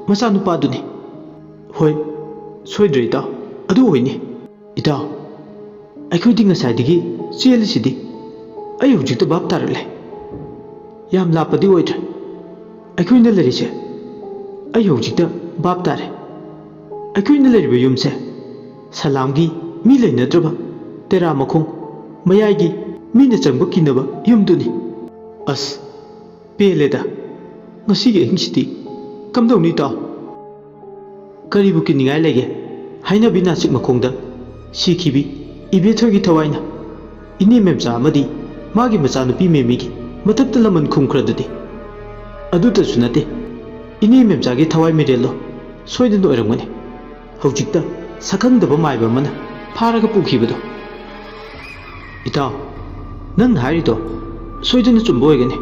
ꯃꯆꯥꯅꯨꯄꯥꯗꯨꯅꯤ꯫" "ꯍꯣꯏ, ꯁꯣꯏꯗ꯭ꯔꯦ ꯏꯇꯥꯎ, ꯑꯗꯨ ꯑꯣꯏꯅꯤ꯫" "ꯏꯇꯥꯎ, ꯑꯩꯈꯣꯏꯗꯤ ꯉꯁꯥꯏꯗꯒꯤ ꯆꯦꯜꯂꯤꯁꯤꯗꯤ꯫ ꯑꯩ ꯍꯧꯖꯤꯛꯇ ꯚꯥꯞ ꯇꯥꯔꯛꯂꯦ꯫ ꯌꯥꯝ ꯂꯥꯞꯄꯗꯤ ꯑꯣꯏꯗ꯭ꯔꯦ꯫ ꯑꯩꯈꯣꯏꯅ ꯂꯩꯔꯤꯁꯦ, ꯑꯩ ꯍꯧꯖꯤꯛꯇ ꯚꯥꯞ ꯇꯥꯔꯦ꯫ ꯑꯩꯈꯣꯏꯅ ꯂꯩꯔꯤꯕ ꯌꯨꯝꯁꯦ ꯁꯂꯥꯝꯒꯤ ꯃꯤ ꯂꯩꯅꯗ꯭ꯔꯕ ꯇꯦꯔꯥ ꯃꯈꯣꯡ ꯃꯌꯥꯏꯒꯤ ꯃꯤꯅ ꯆꯪꯕ ꯀꯤꯅꯕ ꯌꯨꯝꯗꯨꯅꯤ꯫" "ꯑꯁ, ꯄꯦꯜꯂꯦꯗ꯫ ꯉꯁꯤꯒꯤ ꯑꯍꯤꯡꯁꯤꯗꯤ ꯀꯝꯗꯧꯅꯤ ꯏꯇꯥꯎ?" "ꯀꯔꯤꯕꯨ ꯀꯤꯅꯤꯡꯉꯥꯏ ꯂꯩꯒꯦ? ꯍꯥꯏꯅꯕꯤ ꯅꯥꯆꯤꯛ ꯃꯈꯣꯡꯗ ꯁꯤꯈꯤꯕꯤ ꯏꯕꯦꯊꯣꯏꯒꯤ ꯊꯋꯥꯏꯅ ꯏꯅꯦ ꯃꯦꯝꯆꯥ ꯑꯃꯗꯤ ꯃꯥꯒꯤ ꯃꯆꯥꯅꯨꯄꯤ ꯃꯦꯃꯤꯒꯤ ꯃꯊꯛꯇ ꯂꯃꯟ ꯈꯨꯝꯈ꯭ꯔꯗꯨꯗꯤ꯫ ꯑꯗꯨꯇꯁꯨ ꯅꯠꯇꯦ, ꯏꯅꯦ ꯃꯦꯝꯆꯥꯒꯤ ꯊꯋꯥꯏ ꯃꯤꯔꯦꯜꯗꯣ ꯁꯣꯏꯗꯅ ꯑꯣꯏꯔꯝꯒꯅꯤ꯫ ꯍꯧꯖꯤꯛꯇ ꯁꯛꯈꯪꯗꯕ ꯃꯥꯏꯕ ꯑꯃꯅ ꯐꯥꯔꯒ ꯄꯨꯈꯤꯕꯗꯣ꯫" "ꯏꯇꯥꯎ, ꯅꯪꯅ ꯍꯥꯏꯔꯤꯗꯣ ꯁꯣꯏꯗꯅ ꯆꯨꯝꯕ ꯑꯣꯏꯒꯅꯤ꯫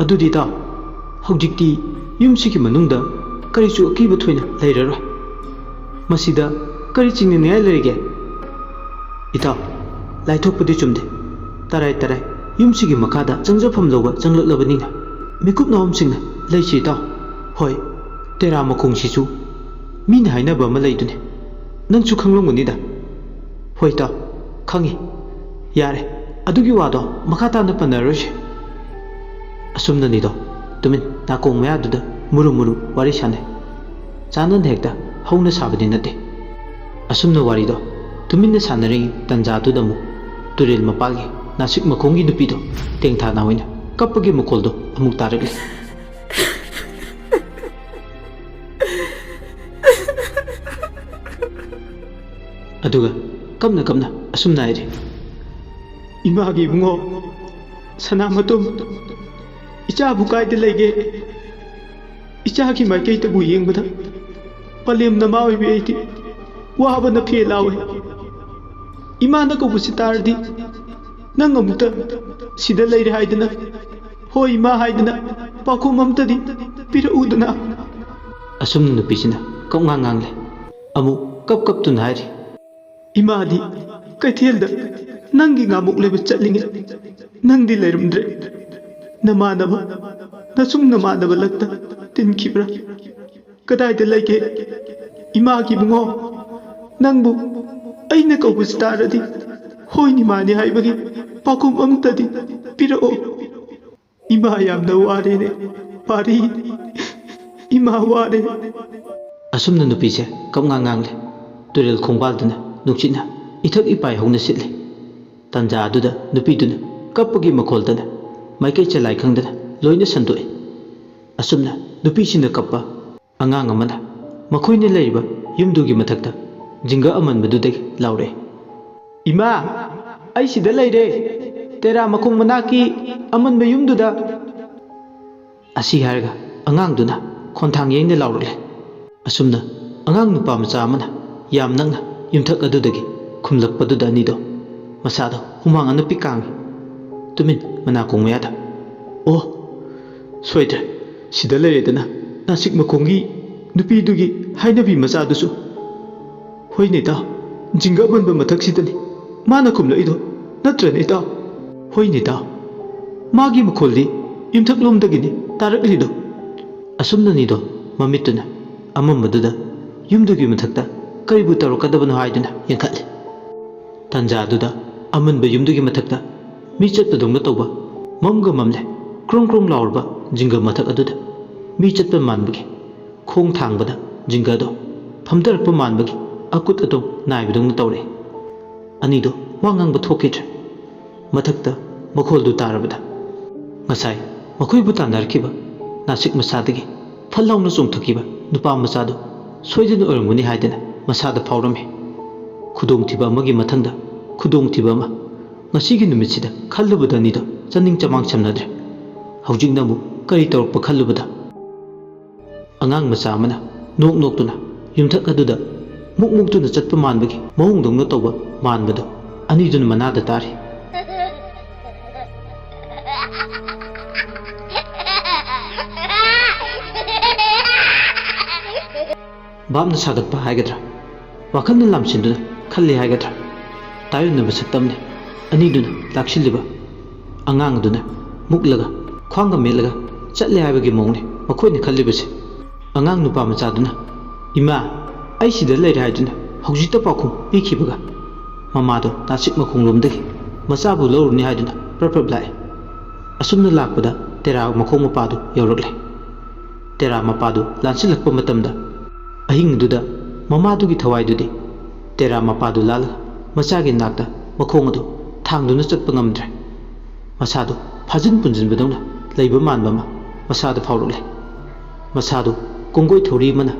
ꯑꯗꯨꯗꯤ ꯏꯇꯥꯎ, ꯍꯧꯖꯤꯛꯇꯤ ꯌꯨꯝꯁꯤꯒꯤ ꯃꯅꯨꯡꯗ ꯀꯔꯤꯁꯨ ꯑꯀꯤꯕ ꯊꯣꯏꯅ ꯂꯩꯔꯔꯣꯏ꯫ ꯃꯁꯤꯗ ꯀꯔꯤ ꯆꯤꯡꯅꯅꯤꯡꯉꯥꯏ ꯂꯩꯔꯤꯒꯦ?" "ꯏꯇꯥꯎ, ꯂꯥꯏꯊꯣꯛꯄꯗꯤ ꯆꯨꯝꯗꯦ꯫ ꯇꯔꯥꯏ ꯇꯔꯥꯏ ꯌꯨꯝꯁꯤꯒꯤ ꯃꯈꯥꯗ ꯆꯪꯖꯐꯝ ꯂꯧꯕ ꯆꯪꯂꯛꯂꯕꯅꯤꯅ ꯃꯤꯀꯨꯞ ꯅꯥꯍꯨꯝꯁꯤꯡꯅ ꯂꯩꯁꯤ ꯏꯇꯥꯎ꯫ ꯍꯣꯏ, ꯇꯦꯔꯥ ꯃꯈꯣꯡꯁꯤꯁꯨ ꯃꯤꯅ ꯍꯥꯏꯅꯕ ꯑꯃ ꯂꯩꯗꯨꯅꯤ꯫ ꯅꯪꯁꯨ ꯈꯪꯂꯝꯒꯅꯤꯗ꯫" "ꯍꯣꯏ ꯏꯇꯥꯎ, ꯈꯪꯉꯤ꯫ ꯌꯥꯔꯦ, ꯑꯗꯨꯒꯤ ꯋꯥꯗꯣ ꯃꯈꯥ ꯇꯥꯅ ꯄꯟꯅꯔꯣꯏꯁꯤ꯫" ꯑꯁꯨꯝꯅꯅꯤꯗꯣ ꯇꯨꯃꯤꯟ ꯅꯥꯀꯣꯡ ꯃꯌꯥꯗꯨꯗ ꯃꯨꯔꯨ ꯃꯨꯔꯨ ꯋꯥꯔꯤ ꯁꯥꯟꯅꯩ꯫ ꯆꯥꯟꯅꯅ ꯍꯦꯛꯇ ꯍꯧꯅ ꯁꯥꯕꯗꯤ ꯅꯠꯇꯦ꯫ ꯑꯁꯨꯝꯅ ꯋꯥꯔꯤꯗꯣ ꯇꯨꯃꯤꯟꯅ ꯁꯥꯟꯅꯔꯤꯉꯩ ꯇꯟꯖꯥꯗꯨꯗ ꯑꯃꯨꯛ ꯇꯨꯔꯦꯜ ꯃꯄꯥꯜꯒꯤ ꯅꯥꯁꯤꯛ ꯃꯈꯣꯡꯒꯤ ꯅꯨꯄꯤꯗꯣ ꯇꯦꯡꯊꯥ ꯅꯥꯎ ꯑꯣꯏꯅ ꯀꯞꯄꯒꯤ ꯃꯈꯣꯜꯗꯣ ꯑꯃꯨꯛ ꯇꯥꯔꯛꯂꯦ꯫ ꯑꯗꯨꯒ ꯀꯞꯅ ꯀꯞꯅ ꯑꯁꯨꯝꯅ ꯍꯥꯏꯔꯤ, "ꯏꯃꯥꯒꯤ ꯏꯕꯨꯡꯉꯣ, ꯁꯅꯥꯃꯇꯨꯝ, ꯏꯆꯥꯕꯨ ꯀꯥꯏꯗ ꯂꯩꯒꯦ? ꯏꯆꯥꯒꯤ ꯃꯥꯏꯀꯩꯗꯕꯨ ꯌꯦꯡꯕꯗ ꯄꯂꯦꯝ ꯅꯃꯥ ꯑꯣꯏꯕꯤ ꯑꯩꯗꯤ ꯋꯥꯕꯅ ꯐꯦ ꯂꯥꯎꯏ꯫ ꯏꯃꯥꯅ ꯀꯧꯕꯁꯤ ꯇꯥꯔꯗꯤ ꯅꯪ ꯑꯃꯨꯛꯇ ꯁꯤꯗ ꯂꯩꯔꯦ ꯍꯥꯏꯗꯅ, ꯍꯣꯏ ꯏꯃꯥ ꯍꯥꯏꯗꯅ ꯄꯥꯎꯈꯨꯝ ꯑꯝꯇꯗꯤ ꯄꯤꯔꯛꯎꯗꯅ?" ꯑꯁꯨꯝꯅ ꯅꯨꯄꯤꯁꯤꯅ ꯀꯞꯉꯥꯡ ꯉꯥꯡꯂꯦ꯫ ꯑꯃꯨꯛ ꯀꯞ ꯀꯞꯇꯨꯅ ꯍꯥꯏꯔꯤ, "ꯏꯃꯥꯗꯤ ꯀꯩꯊꯦꯜꯗ ꯅꯪꯒꯤ ꯉꯥꯃꯨꯛ ꯂꯩꯕ ꯆꯠꯂꯤꯉꯩ ꯅꯪꯗꯤ ꯂꯩꯔꯝꯗ꯭ꯔꯦ꯫ ꯅꯃꯥꯟꯅꯕ, ꯅꯁꯨꯡ ꯅꯃꯥꯟꯅꯕ ꯂꯛꯇ ꯇꯤꯟꯈꯤꯕ꯭ꯔꯥ? ꯀꯗꯥꯏꯗ ꯂꯩꯒꯦ? ꯏꯃꯥꯒꯤ ꯏꯕꯨꯡꯉꯣ, ꯅꯪꯕꯨ ꯑꯩꯅ ꯀꯧꯕꯁꯤ ꯇꯥꯔꯗꯤ ꯍꯣꯏꯅꯤ ꯃꯥꯅꯤ ꯍꯥꯏꯕꯒꯤ ꯄꯥꯎꯈꯨꯝ ꯑꯃꯇꯗꯤ ꯄꯤꯔꯛꯑꯣ꯫ ꯏꯃꯥ ꯌꯥꯝꯅ ꯋꯥꯔꯦꯅꯦ, ꯄꯥꯔꯤ꯫ ꯏꯃꯥ ꯋꯥꯔꯦ꯫" ꯑꯁꯨꯝꯅ ꯅꯨꯄꯤꯁꯦ ꯀꯞꯉꯥꯡ ꯉꯥꯡꯂꯦ꯫ ꯇꯨꯔꯦꯜ ꯈꯣꯡꯕꯥꯜꯗꯨꯅ ꯅꯨꯡꯁꯤꯠꯅ ꯏꯊꯛ ꯏꯄꯥꯏ ꯍꯧꯅ ꯁꯤꯠꯂꯦ꯫ ꯇꯥꯟꯖꯥ ꯑꯗꯨꯗ ꯅꯨꯄꯤꯗꯨꯅ ꯀꯞꯄꯒꯤ ꯃꯈꯣꯜꯗꯅ ꯃꯥꯏꯀꯩ ꯆꯂꯥꯏ ꯈꯪꯗꯅ ꯂꯣꯏꯅ ꯁꯟꯗꯣꯛꯑꯦ꯫ ꯑꯁꯨꯝꯅ ꯅꯨꯄꯤꯁꯤꯡꯅ ꯀꯞꯄ ꯑꯉꯥꯡ ꯑꯃꯅ ꯃꯈꯣꯏꯅ ꯂꯩꯔꯤꯕ ꯌꯨꯝꯗꯨꯒꯤ ꯃꯊꯛꯇ ꯖꯤꯡꯒ ꯑꯃꯟꯕꯗꯨꯗꯒꯤ ꯂꯥꯎꯔꯛꯑꯦ, "ꯏꯃꯥ, ꯑꯩ ꯁꯤꯗ ꯂꯩꯔꯦ, ꯇꯦꯔꯥ ꯃꯈꯣꯡ ꯃꯅꯥꯛꯀꯤ ꯑꯃꯟꯕ ꯌꯨꯝꯗꯨꯗ!" ꯑꯁꯤ ꯍꯥꯏꯔꯒ ꯑꯉꯥꯡꯗꯨꯅ ꯈꯣꯟꯊꯥꯡ ꯌꯩꯅ ꯂꯥꯎꯔꯛꯂꯦ꯫ ꯑꯁꯨꯝꯅ ꯑꯉꯥꯡ ꯅꯨꯄꯥ ꯃꯆꯥ ꯑꯃꯅ ꯌꯥꯝ ꯅꯛꯅ ꯌꯨꯝꯊꯛ ꯑꯗꯨꯗꯒꯤ ꯈꯨꯝꯂꯛꯄꯗꯨꯗ ꯑꯅꯤꯗꯣ ꯃꯁꯥꯗꯣ ꯍꯨꯃꯥꯡ ꯑꯅꯞꯄꯤ ꯀꯥꯡꯉꯤ꯫ ꯇꯨꯃꯤꯟ ꯃꯅꯥꯀꯣꯡ ꯃꯌꯥꯗ, "ꯑꯣ, ꯁꯣꯏꯗ꯭ꯔꯦ, ꯁꯤꯗ ꯂꯩꯔꯦꯗꯅ, ꯅꯥꯁꯤꯛ ꯃꯈꯣꯡꯒꯤ ꯅꯨꯄꯤꯗꯨꯒꯤ ꯍꯥꯏꯅꯕꯤ ꯃꯆꯥꯗꯨꯁꯨ꯫ ꯍꯣꯏꯅꯦ ꯏꯇꯥꯎ, ꯖꯤꯡꯒ ꯑꯃꯟꯕ ꯃꯊꯛꯁꯤꯗꯅꯤ ꯃꯥꯅ ꯈꯨꯝꯂꯛꯏꯗꯣ, ꯅꯠꯇ꯭ꯔꯅꯦ ꯏꯇꯥꯎ? ꯍꯣꯏꯅꯦ ꯏꯇꯥꯎ, ꯃꯥꯒꯤ ꯃꯈꯣꯜꯗꯤ ꯌꯨꯝꯊꯛꯂꯣꯝꯗꯒꯤꯅꯤ ꯇꯥꯔꯛꯂꯤꯗꯣ꯫" ꯑꯁꯨꯝꯅꯅꯤꯗꯣ ꯃꯃꯤꯠꯇꯨꯅ ꯑꯃꯝꯕꯗꯨꯗ ꯌꯨꯝꯗꯨꯒꯤ ꯃꯊꯛꯇ ꯀꯔꯤꯕꯨ ꯇꯧꯔꯛꯀꯗꯕꯅꯣ ꯍꯥꯏꯗꯨꯅ ꯌꯦꯡꯈꯠꯂꯤ꯫ ꯇꯥꯟꯖꯥꯗꯨꯗ ꯑꯃꯟꯕ ꯌꯨꯝꯗꯨꯒꯤ ꯃꯊꯛꯇ ꯃꯤ ꯆꯠꯄꯗꯧꯅ ꯇꯧꯕ ꯃꯝꯒ ꯃꯝꯂꯦ꯫ ꯀ꯭ꯔꯣꯡ ꯀ꯭ꯔꯣꯡ ꯂꯥꯎꯔꯕ ꯖꯤꯡꯒ ꯃꯊꯛ ꯑꯗꯨꯗ ꯃꯤ ꯆꯠꯄ ꯃꯥꯟꯕꯒꯤ, ꯈꯣꯡ ꯊꯥꯡꯕꯗ ꯖꯤꯡꯒꯗꯣ ꯐꯝꯊꯔꯛꯄ ꯃꯥꯟꯕꯒꯤ ꯑꯀꯨꯠ ꯑꯇꯣꯡ ꯅꯥꯏꯕꯗꯧꯅ ꯇꯧꯔꯛꯏ꯫ ꯑꯅꯤꯗꯣ ꯋꯥ ꯉꯥꯡꯕ ꯊꯣꯛꯈꯤꯗ꯭ꯔꯦ꯫ ꯃꯊꯛꯇ ꯃꯈꯣꯜꯗꯨ ꯇꯥꯔꯕꯗ ꯉꯁꯥꯏ ꯃꯈꯣꯏꯕꯨ ꯇꯥꯟꯅꯔꯛꯈꯤꯕ ꯅꯥꯁꯤꯛ ꯃꯆꯥꯗꯒꯤ ꯐꯠ ꯂꯥꯎꯅ ꯆꯣꯡꯊꯣꯛꯈꯤꯕ ꯅꯨꯄꯥ ꯃꯆꯥꯗꯨ ꯁꯣꯏꯗꯅ ꯑꯣꯏꯔꯝꯒꯅꯤ ꯍꯥꯏꯗꯅ ꯃꯁꯥꯗ ꯐꯥꯎꯔꯝꯃꯤ꯫ ꯈꯨꯗꯣꯡꯊꯤꯕ ꯑꯃꯒꯤ ꯃꯊꯪꯗ ꯈꯨꯗꯣꯡꯊꯤꯕ ꯑꯃ꯫ ꯉꯁꯤꯒꯤ ꯅꯨꯃꯤꯠꯁꯤꯗ ꯈꯜꯂꯨꯕꯗ ꯑꯅꯤꯗꯣ ꯆꯥꯅꯤꯡ ꯆꯃꯥꯡ ꯁꯝꯅꯗ꯭ꯔꯦ꯫ ꯍꯧꯖꯤꯛꯅ ꯑꯃꯨꯛ ꯀꯔꯤ ꯇꯧꯔꯛꯄ ꯈꯜꯂꯨꯕꯗ ꯑꯉꯥꯡ ꯃꯆꯥ ꯑꯃꯅ ꯅꯣꯛ ꯅꯣꯛꯇꯨꯅ ꯌꯨꯝꯊꯛ ꯑꯗꯨꯗ ꯃꯨꯛ ꯃꯨꯛꯇꯨꯅ ꯆꯠꯄ ꯃꯥꯟꯕꯒꯤ ꯃꯑꯣꯡꯗꯧꯅ ꯇꯧꯕ ꯃꯥꯟꯕꯗꯨ ꯑꯅꯤꯗꯨꯅ ꯃꯅꯥꯗ ꯇꯥꯔꯤ꯫ ꯚꯥꯞꯅ ꯁꯥꯒꯠꯄ ꯍꯥꯏꯒꯗ꯭ꯔꯥ, ꯋꯥꯈꯜꯅ ꯂꯥꯝꯁꯤꯟꯗꯨꯅ ꯈꯜꯂꯤ ꯍꯥꯏꯒꯗ꯭ꯔꯥ, ꯇꯥꯏꯑꯣꯟꯅꯕ ꯁꯛꯇꯝꯅꯤ ꯑꯅꯤꯗꯨꯅ ꯂꯥꯛꯁꯤꯜꯂꯤꯕ꯫ ꯑꯉꯥꯡ ꯑꯗꯨꯅ ꯃꯨꯛꯂꯒ ꯈ꯭ꯋꯥꯡꯒ ꯃꯦꯠꯂꯒ ꯆꯠꯂꯦ ꯍꯥꯏꯕꯒꯤ ꯃꯑꯣꯡꯅꯤ ꯃꯈꯣꯏꯅ ꯈꯜꯂꯤꯕꯁꯦ꯫ ꯑꯉꯥꯡ ꯅꯨꯄꯥ ꯃꯆꯥꯗꯨꯅ, "ꯏꯃꯥ, ꯑꯩ ꯁꯤꯗ ꯂꯩꯔꯦ" ꯍꯥꯏꯗꯨꯅ ꯍꯧꯖꯤꯛꯇ ꯄꯥꯎꯈꯨꯝ ꯄꯤꯈꯤꯕꯒ ꯃꯃꯥꯗꯣ ꯅꯥꯁꯤꯛ ꯃꯈꯣꯡꯂꯣꯝꯗꯒꯤ ꯃꯆꯥꯕꯨ ꯂꯧꯔꯨꯅꯤ ꯍꯥꯏꯗꯨꯅ ꯄ꯭ꯔꯞ ꯄ꯭ꯔꯞ ꯂꯥꯛꯑꯦ꯫ ꯑꯁꯨꯝꯅ ꯂꯥꯛꯄꯗ ꯇꯦꯔꯥ ꯃꯈꯣꯡ ꯃꯄꯥꯗꯨ ꯌꯧꯔꯛꯂꯦ꯫ ꯇꯦꯔꯥ ꯃꯄꯥꯗꯨ ꯂꯥꯟꯁꯤꯜꯂꯛꯄ ꯃꯇꯝꯗ ꯑꯍꯤꯡꯗꯨꯗ ꯃꯃꯥꯗꯨꯒꯤ ꯊꯋꯥꯏꯗꯨꯗꯤ ꯇꯦꯔꯥ ꯃꯄꯥꯗꯨ ꯂꯥꯜꯂꯒ ꯃꯆꯥꯒꯤ ꯅꯥꯛꯇ ꯃꯈꯣꯡ ꯑꯗꯨ ꯊꯥꯡꯗꯨꯅ ꯆꯠꯄ ꯉꯝꯗ꯭ꯔꯦ꯫ ꯃꯁꯥꯗꯨ ꯐꯥꯖꯤꯟ ꯄꯨꯟꯁꯤꯟꯕꯗꯧꯅ ꯂꯩꯕ ꯃꯥꯟꯕ ꯑꯃ ꯃꯁꯥꯗ ꯐꯥꯎꯔꯛꯂꯦ꯫ ꯃꯁꯥꯗꯨ ꯀꯣꯡꯒꯣꯏ ꯊꯧꯔꯤ ꯑꯃꯅ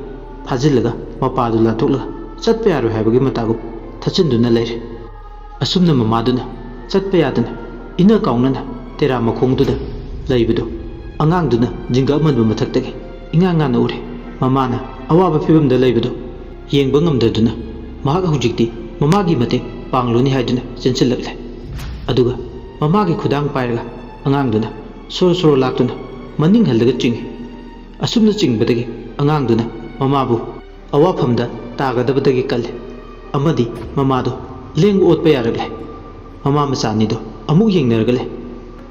ꯐꯥꯖꯤꯜꯂꯒ ꯃꯄꯥꯗꯨ ꯂꯥꯟꯊꯣꯛꯂꯒ ꯆꯠꯄ ꯌꯥꯔꯣꯏ ꯍꯥꯏꯕꯒꯤ ꯃꯇꯥꯒꯨꯝ ꯊꯠꯆꯤꯟꯗꯨꯅ ꯂꯩꯔꯦ꯫ ꯑꯁꯨꯝꯅ ꯃꯃꯥꯗꯨꯅ ꯆꯠꯄ ꯌꯥꯗꯅ ꯏꯅ ꯀꯥꯎꯅꯅ ꯇꯦꯔꯥ ꯃꯈꯣꯡꯗꯨꯗ ꯂꯩꯕꯗꯨ ꯑꯉꯥꯡꯗꯨꯅ ꯖꯤꯡꯒ ꯑꯃꯟꯕ ꯃꯊꯛꯇꯒꯤ ꯏꯉꯥ ꯉꯥꯅ ꯎꯔꯦ꯫ ꯃꯃꯥꯅ ꯑꯋꯥꯕ ꯐꯤꯕꯝꯗ ꯂꯩꯕꯗꯨ ꯌꯦꯡꯕ ꯉꯝꯗꯗꯨꯅ ꯃꯍꯥꯛ ꯍꯧꯖꯤꯛꯇꯤ ꯃꯃꯥꯒꯤ ꯃꯇꯦꯡ ꯄꯥꯡꯂꯨꯅꯤ ꯍꯥꯏꯗꯨꯅ ꯆꯦꯟꯁꯤꯜꯂꯛꯂꯦ꯫ ꯑꯗꯨꯒ ꯃꯃꯥꯒꯤ ꯈꯨꯗꯥꯡ ꯄꯥꯏꯔꯒ ꯑꯉꯥꯡꯗꯨꯅ ꯁꯣꯔꯣ ꯁꯣꯔꯣ ꯂꯥꯛꯇꯨꯅ ꯃꯅꯤꯡ ꯍꯜꯂꯒ ꯆꯤꯡꯏ꯫ ꯑꯁꯨꯝꯅ ꯆꯤꯡꯕꯗꯒꯤ ꯑꯉꯥꯡꯗꯨꯅ ꯃꯃꯥꯕꯨ ꯑꯋꯥꯐꯝꯗ ꯇꯥꯒꯗꯕꯗꯒꯤ ꯀꯜꯂꯦ ꯑꯃꯗꯤ ꯃꯃꯥꯗꯨ ꯂꯦꯡ ꯑꯣꯠꯄ ꯌꯥꯔꯛꯂꯦ꯫ ꯃꯃꯥ ꯃꯆꯥ ꯑꯅꯤꯗꯨ ꯑꯃꯨꯛ ꯌꯦꯡꯅꯔꯒ ꯂꯩ꯫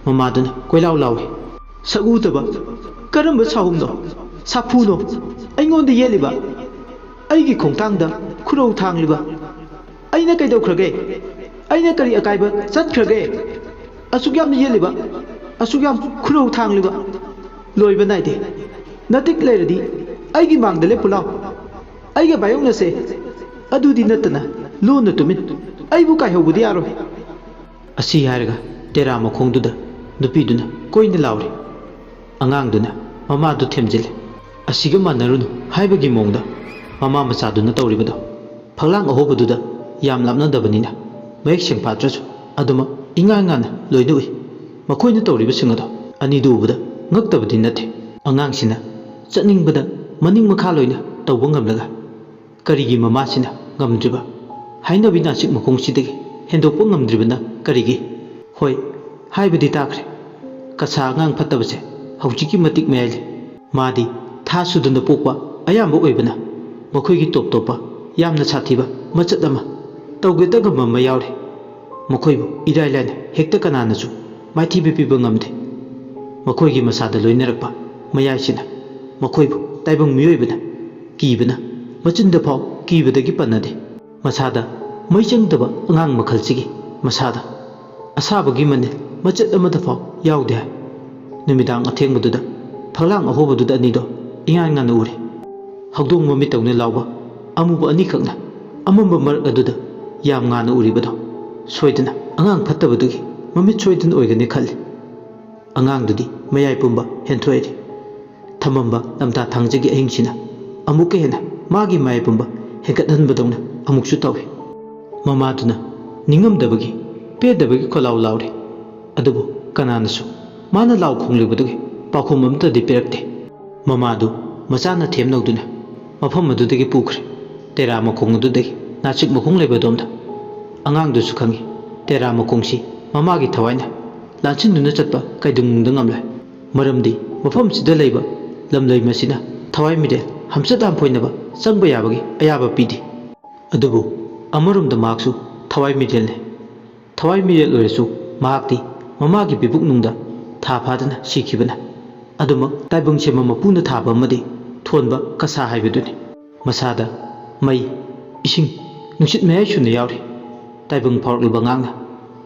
ꯃꯃꯥꯗꯨꯅ ꯀꯣꯏꯂꯥꯎ ꯂꯥꯎꯏ, "ꯁꯛꯎꯗꯕ ꯀꯔꯝꯕ ꯁꯥꯍꯨꯝꯅꯣ, ꯁꯥꯐꯨꯅꯣ ꯑꯩꯉꯣꯟꯗ ꯌꯦꯠꯂꯤꯕ? ꯑꯩꯒꯤ ꯈꯣꯡꯊꯥꯡꯗ ꯈꯨꯔꯧ ꯊꯥꯡꯂꯤꯕ? ꯑꯩꯅ ꯀꯩꯗꯧꯈ꯭ꯔꯒꯦ? ꯑꯩꯅ ꯀꯔꯤ ꯑꯀꯥꯏꯕ ꯆꯠꯈ꯭ꯔꯒꯦ? ꯑꯁꯨꯛ ꯌꯥꯝꯅ ꯌꯦꯠꯂꯤꯕ, ꯑꯁꯨꯛ ꯌꯥꯝ ꯈꯨꯔꯧ ꯊꯥꯡꯂꯤꯕ? ꯂꯣꯏꯕ ꯅꯥꯏꯗꯦ꯫ ꯅꯇꯤꯛ ꯂꯩꯔꯗꯤ ꯑꯩꯒꯤ ꯃꯥꯡꯗ ꯂꯦꯞꯄꯨ ꯂꯥꯎ꯫ ꯑꯩꯒ ꯚꯥꯌꯣꯛꯅꯁꯦ꯫ ꯑꯗꯨꯗꯤ ꯅꯠꯇꯅ ꯂꯣꯟꯅ ꯇꯨꯃꯤꯟ꯫ ꯑꯩꯕꯨ ꯀꯥꯏꯍꯧꯕꯗꯤ ꯌꯥꯔꯣꯏ꯫" ꯑꯁꯤ ꯍꯥꯏꯔꯒ ꯇꯦꯔꯥ ꯃꯈꯣꯡꯗꯨꯗ ꯅꯨꯄꯤꯗꯨꯅ ꯀꯣꯏꯅ ꯂꯥꯎꯔꯤ꯫ ꯑꯉꯥꯡꯗꯨꯅ ꯃꯃꯥꯗꯨ ꯊꯦꯝꯖꯤꯜꯂꯤ꯫ "ꯑꯁꯤꯒ ꯃꯥꯟꯅꯔꯨꯅꯨ" ꯍꯥꯏꯕꯒꯤ ꯃꯑꯣꯡꯗ ꯃꯃꯥ ꯃꯆꯥꯗꯨꯅ ꯇꯧꯔꯤꯕꯗꯣ ꯐꯛꯂꯥꯡ ꯑꯍꯣꯕꯗꯨꯗ ꯌꯥꯝ ꯂꯥꯞꯅꯗꯕꯅꯤꯅ ꯃꯌꯦꯛ ꯁꯦꯡꯐꯥꯠꯇ꯭ꯔꯁꯨ ꯑꯗꯨꯃꯛ ꯏꯉꯥꯟ ꯉꯥꯟꯅ ꯂꯣꯏꯅ ꯎꯏ꯫ ꯃꯈꯣꯏꯅ ꯇꯧꯔꯤꯕꯁꯤꯡ ꯑꯗꯣ ꯑꯅꯤꯗꯨ ꯎꯕꯗ ꯉꯛꯇꯕꯗꯤ ꯅꯠꯇꯦ꯫ ꯑꯉꯥꯡꯁꯤꯅ ꯆꯠꯅꯤꯡꯕꯗ ꯃꯅꯤꯡ ꯃꯈꯥ ꯂꯣꯏꯅ ꯇꯧꯕ ꯉꯝꯂꯒ ꯀꯔꯤꯒꯤ ꯃꯃꯥꯁꯤꯅ ꯉꯝꯗ꯭ꯔꯤꯕ? ꯍꯥꯏꯅꯕꯤ ꯅꯥꯆꯤꯛ ꯃꯈꯣꯡꯁꯤꯗꯒꯤ ꯍꯦꯟꯗꯣꯛꯄ ꯉꯝꯗ꯭ꯔꯤꯕꯅ ꯀꯔꯤꯒꯤ? ꯍꯣꯏ, ꯍꯥꯏꯕꯗꯤ ꯇꯥꯈ꯭ꯔꯦ꯫ ꯀꯁꯥ ꯑꯉꯥꯡ ꯐꯠꯇꯕꯁꯦ ꯍꯧꯖꯤꯛꯀꯤ ꯃꯇꯤꯛ ꯃꯌꯥꯏ ꯂꯩ꯫ ꯃꯥꯗꯤ ꯊꯥ ꯁꯨꯗꯅ ꯄꯣꯛꯄ ꯑꯌꯥꯝꯕ ꯑꯣꯏꯕꯅ ꯃꯈꯣꯏꯒꯤ ꯇꯣꯞ ꯇꯣꯞꯄ ꯌꯥꯝꯅ ꯁꯥꯊꯤꯕ ꯃꯆꯠ ꯑꯃ ꯇꯧꯒꯦꯇ ꯉꯝꯕ ꯑꯃ ꯌꯥꯎꯔꯤ꯫ ꯃꯈꯣꯏꯕꯨ ꯏꯔꯥꯏ ꯂꯥꯏꯅ ꯍꯦꯛꯇ ꯀꯅꯥꯅꯁꯨ ꯃꯥꯏꯊꯤꯕ ꯄꯤꯕ ꯉꯝꯗꯦ꯫ ꯃꯈꯣꯏꯒꯤ ꯃꯁꯥꯗ ꯂꯣꯏꯅꯔꯛꯄ ꯃꯌꯥꯏꯁꯤꯅ ꯃꯈꯣꯏꯕꯨ ꯇꯥꯏꯕꯪ ꯃꯤꯑꯣꯏꯕꯅ ꯀꯤꯕꯅ ꯃꯆꯤꯟꯗ ꯐꯥꯎ ꯀꯤꯕꯗꯒꯤ ꯄꯟꯅꯗꯦ꯫ ꯃꯁꯥꯗ ꯃꯩ ꯆꯪꯗꯕ ꯑꯉꯥꯡ ꯃꯈꯜꯁꯤꯒꯤ ꯃꯁꯥꯗ ꯑꯁꯥꯕꯒꯤ ꯃꯅꯤꯜ ꯃꯆꯦꯠ ꯑꯃꯠꯇ ꯐꯥꯎ ꯌꯥꯎꯗꯦ ꯍꯥꯏ꯫ ꯅꯨꯃꯤꯗꯥꯡ ꯑꯊꯦꯡꯕꯗꯨꯗ ꯐꯛꯂꯥꯡ ꯑꯍꯣꯕꯗꯨꯗ ꯑꯅꯤꯗꯣ ꯏꯉꯥꯟ ꯉꯥꯟꯅ ꯎꯔꯦ꯫ ꯍꯧꯗꯣꯡ ꯃꯃꯤꯠꯇꯧꯅ ꯂꯥꯎꯕ ꯑꯃꯨꯕ ꯑꯅꯤꯈꯛꯅ ꯑꯃꯝꯕ ꯃꯔꯛ ꯑꯗꯨꯗ ꯌꯥꯝ ꯉꯥꯟꯅ ꯎꯔꯤꯕꯗꯣ ꯁꯣꯏꯗꯅ ꯑꯉꯥꯡ ꯐꯠꯇꯕꯗꯨꯒꯤ ꯃꯃꯤꯠ ꯁꯣꯏꯗꯅ ꯑꯣꯏꯒꯅꯤ ꯈꯜꯂꯤ꯫ ꯑꯉꯥꯡꯗꯨꯗꯤ ꯃꯌꯥꯏ ꯄꯨꯝꯕ ꯍꯦꯟꯊꯣꯛꯏ꯫ ꯊꯝꯃꯝꯕ ꯂꯝꯇꯥ ꯊꯥꯡꯖꯒꯤ ꯑꯍꯤꯡꯁꯤꯅ ꯑꯃꯨꯛꯀ ꯍꯦꯟꯅ ꯃꯥꯒꯤ ꯃꯌꯥꯏ ꯄꯨꯝꯕ ꯍꯦꯟꯒꯠꯍꯟꯕꯗꯧꯅ ꯑꯃꯨꯛꯁꯨ ꯇꯧꯏ꯫ ꯃꯃꯥꯗꯨꯅ ꯅꯤꯡꯉꯝꯗꯕꯒꯤ, ꯄꯦꯟꯗꯕꯒꯤ ꯈꯣꯜꯂꯥꯎ ꯂꯥꯎꯔꯤ꯫ ꯑꯗꯨꯕꯨ ꯀꯅꯥꯅꯁꯨ ꯃꯥꯅ ꯂꯥꯎ ꯈꯣꯡꯂꯤꯕꯗꯨꯒꯤ ꯄꯥꯎꯈꯨꯝ ꯑꯃꯠꯇꯗꯤ ꯄꯤꯔꯛꯇꯦ꯫ ꯃꯃꯥꯗꯨ ꯃꯆꯥꯅ ꯊꯦꯝꯅꯧꯗꯨꯅ ꯃꯐꯝ ꯑꯗꯨꯗꯒꯤ ꯄꯨꯈ꯭ꯔꯦ꯫ ꯇꯦꯔꯥ ꯃꯈꯣꯡ ꯑꯗꯨꯗꯒꯤ ꯅꯥꯆꯤꯛ ꯃꯈꯣꯡ ꯂꯩꯕ ꯑꯗꯣꯝꯗ꯫ ꯑꯉꯥꯡꯗꯨꯁꯨ ꯈꯪꯏ, ꯇꯦꯔꯥ ꯃꯈꯣꯡꯁꯤ ꯃꯃꯥꯒꯤ ꯊꯋꯥꯏꯅ ꯂꯥꯟꯁꯤꯟꯗꯨꯅ ꯆꯠꯄ ꯀꯩꯗꯧꯅꯨꯡꯗ ꯉꯝꯂꯣꯏ꯫ ꯃꯔꯝꯗꯤ ꯃꯐꯝꯁꯤꯗ ꯂꯩꯕ ꯂꯝꯂꯩ ꯃꯁꯤꯅ ꯊꯋꯥꯏ ꯃꯤꯔꯦꯜ ꯍꯝꯆꯠ ꯍꯝꯐꯣꯏꯅꯕ ꯆꯪꯕ ꯌꯥꯕꯒꯤ ꯑꯌꯥꯕ ꯄꯤꯗꯦ꯫ ꯑꯗꯨꯕꯨ ꯑꯃꯔꯣꯝꯗ ꯃꯍꯥꯛꯁꯨ ꯊꯋꯥꯏ ꯃꯤꯔꯦꯜꯅꯤ꯫ ꯊꯋꯥꯏ ꯃꯤꯔꯦꯜ ꯑꯣꯏꯔꯁꯨ ꯃꯍꯥꯛꯇꯤ ꯃꯃꯥꯒꯤ ꯄꯤꯕꯨꯛꯅꯨꯡꯗ ꯊꯥ ꯐꯥꯗꯅ ꯁꯤꯈꯤꯕꯅ꯫ ꯑꯗꯨꯃꯛ ꯇꯥꯏꯕꯪ ꯁꯦꯝꯕ ꯃꯄꯨꯅ ꯊꯥꯕ ꯑꯃꯗꯤ ꯊꯣꯟꯕ ꯀꯁꯥ ꯍꯥꯏꯕꯗꯨꯅꯤ꯫ ꯃꯁꯥꯗ ꯃꯩ, ꯏꯁꯤꯡ, ꯅꯨꯡꯁꯤꯠ ꯃꯌꯥꯏ ꯁꯨꯅ ꯌꯥꯎꯔꯤ꯫ ꯇꯥꯏꯕꯪ ꯐꯥꯎꯔꯛꯂꯕ ꯑꯉꯥꯡꯅ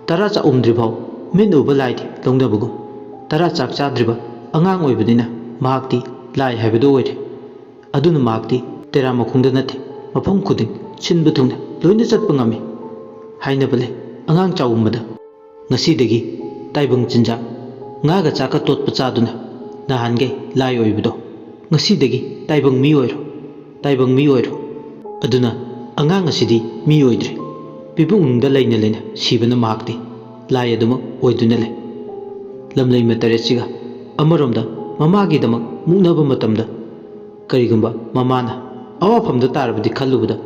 ꯇꯔꯥ ꯆꯥꯛꯎꯝꯗ꯭ꯔꯤꯐꯥꯎ ꯃꯤꯠꯅ ꯎꯕ ꯂꯥꯏꯗꯤ ꯂꯧꯅꯕꯒꯨꯝ ꯇꯔꯥ ꯆꯥꯛ ꯆꯥꯗ꯭ꯔꯤꯕ ꯑꯉꯥꯡ ꯑꯣꯏꯕꯅꯤꯅ ꯃꯍꯥꯛꯇꯤ ꯂꯥꯏ ꯍꯥꯏꯕꯗꯨ ꯑꯣꯏꯔꯦ꯫ ꯑꯗꯨꯅ ꯃꯍꯥꯛꯇꯤ ꯇꯦꯔꯥ ꯃꯈꯣꯡꯗ ꯅꯠꯇꯦ, ꯃꯐꯝ ꯈꯨꯗꯤꯡ ꯁꯤꯟꯕ ꯊꯨꯡꯅ ꯂꯣꯏꯅ ꯆꯠꯄ ꯉꯝꯃꯤ꯫ ꯍꯥꯏꯅꯕ ꯂꯩ, ꯑꯉꯥꯡ ꯆꯥꯎꯝꯕꯗ ꯉꯁꯤꯗꯒꯤ ꯇꯥꯏꯕꯪ ꯆꯤꯟꯖꯥꯛ, ꯉꯥꯒ ꯆꯥꯛꯀ ꯇꯣꯠꯄ ꯆꯥꯗꯨꯅ ꯅꯍꯥꯟꯈꯩ ꯂꯥꯏ ꯑꯣꯏꯕꯗꯣ, ꯉꯁꯤꯗꯒꯤ ꯇꯥꯏꯕꯪ ꯃꯤ ꯑꯣꯏꯔꯣ, ꯇꯥꯏꯕꯪ ꯃꯤ ꯑꯣꯏꯔꯣ꯫ ꯑꯗꯨꯅ ꯑꯉꯥꯡ ꯑꯁꯤꯗꯤ ꯃꯤ ꯑꯣꯏꯗ꯭ꯔꯦ꯫ ꯄꯤꯕꯨꯡꯗ ꯂꯩꯅ ꯂꯩꯅ ꯁꯤꯕꯅ ꯃꯍꯥꯛꯇꯤ ꯂꯥꯏ ꯑꯗꯨꯃꯛ ꯑꯣꯏꯗꯨꯅ ꯂꯩ꯫ ꯂꯝꯂꯩꯃ ꯇꯔꯦꯠꯁꯤꯒ ꯑꯃꯔꯣꯝꯗ ꯃꯃꯥꯒꯤꯗꯃꯛ ꯃꯨꯛꯅꯕ ꯃꯇꯝꯗ, ꯀꯔꯤꯒꯨꯝꯕ ꯃꯃꯥꯅ ꯑꯋꯥꯐꯝꯗ ꯇꯥꯔꯕꯗꯤ ꯈꯜꯂꯨꯕꯗ,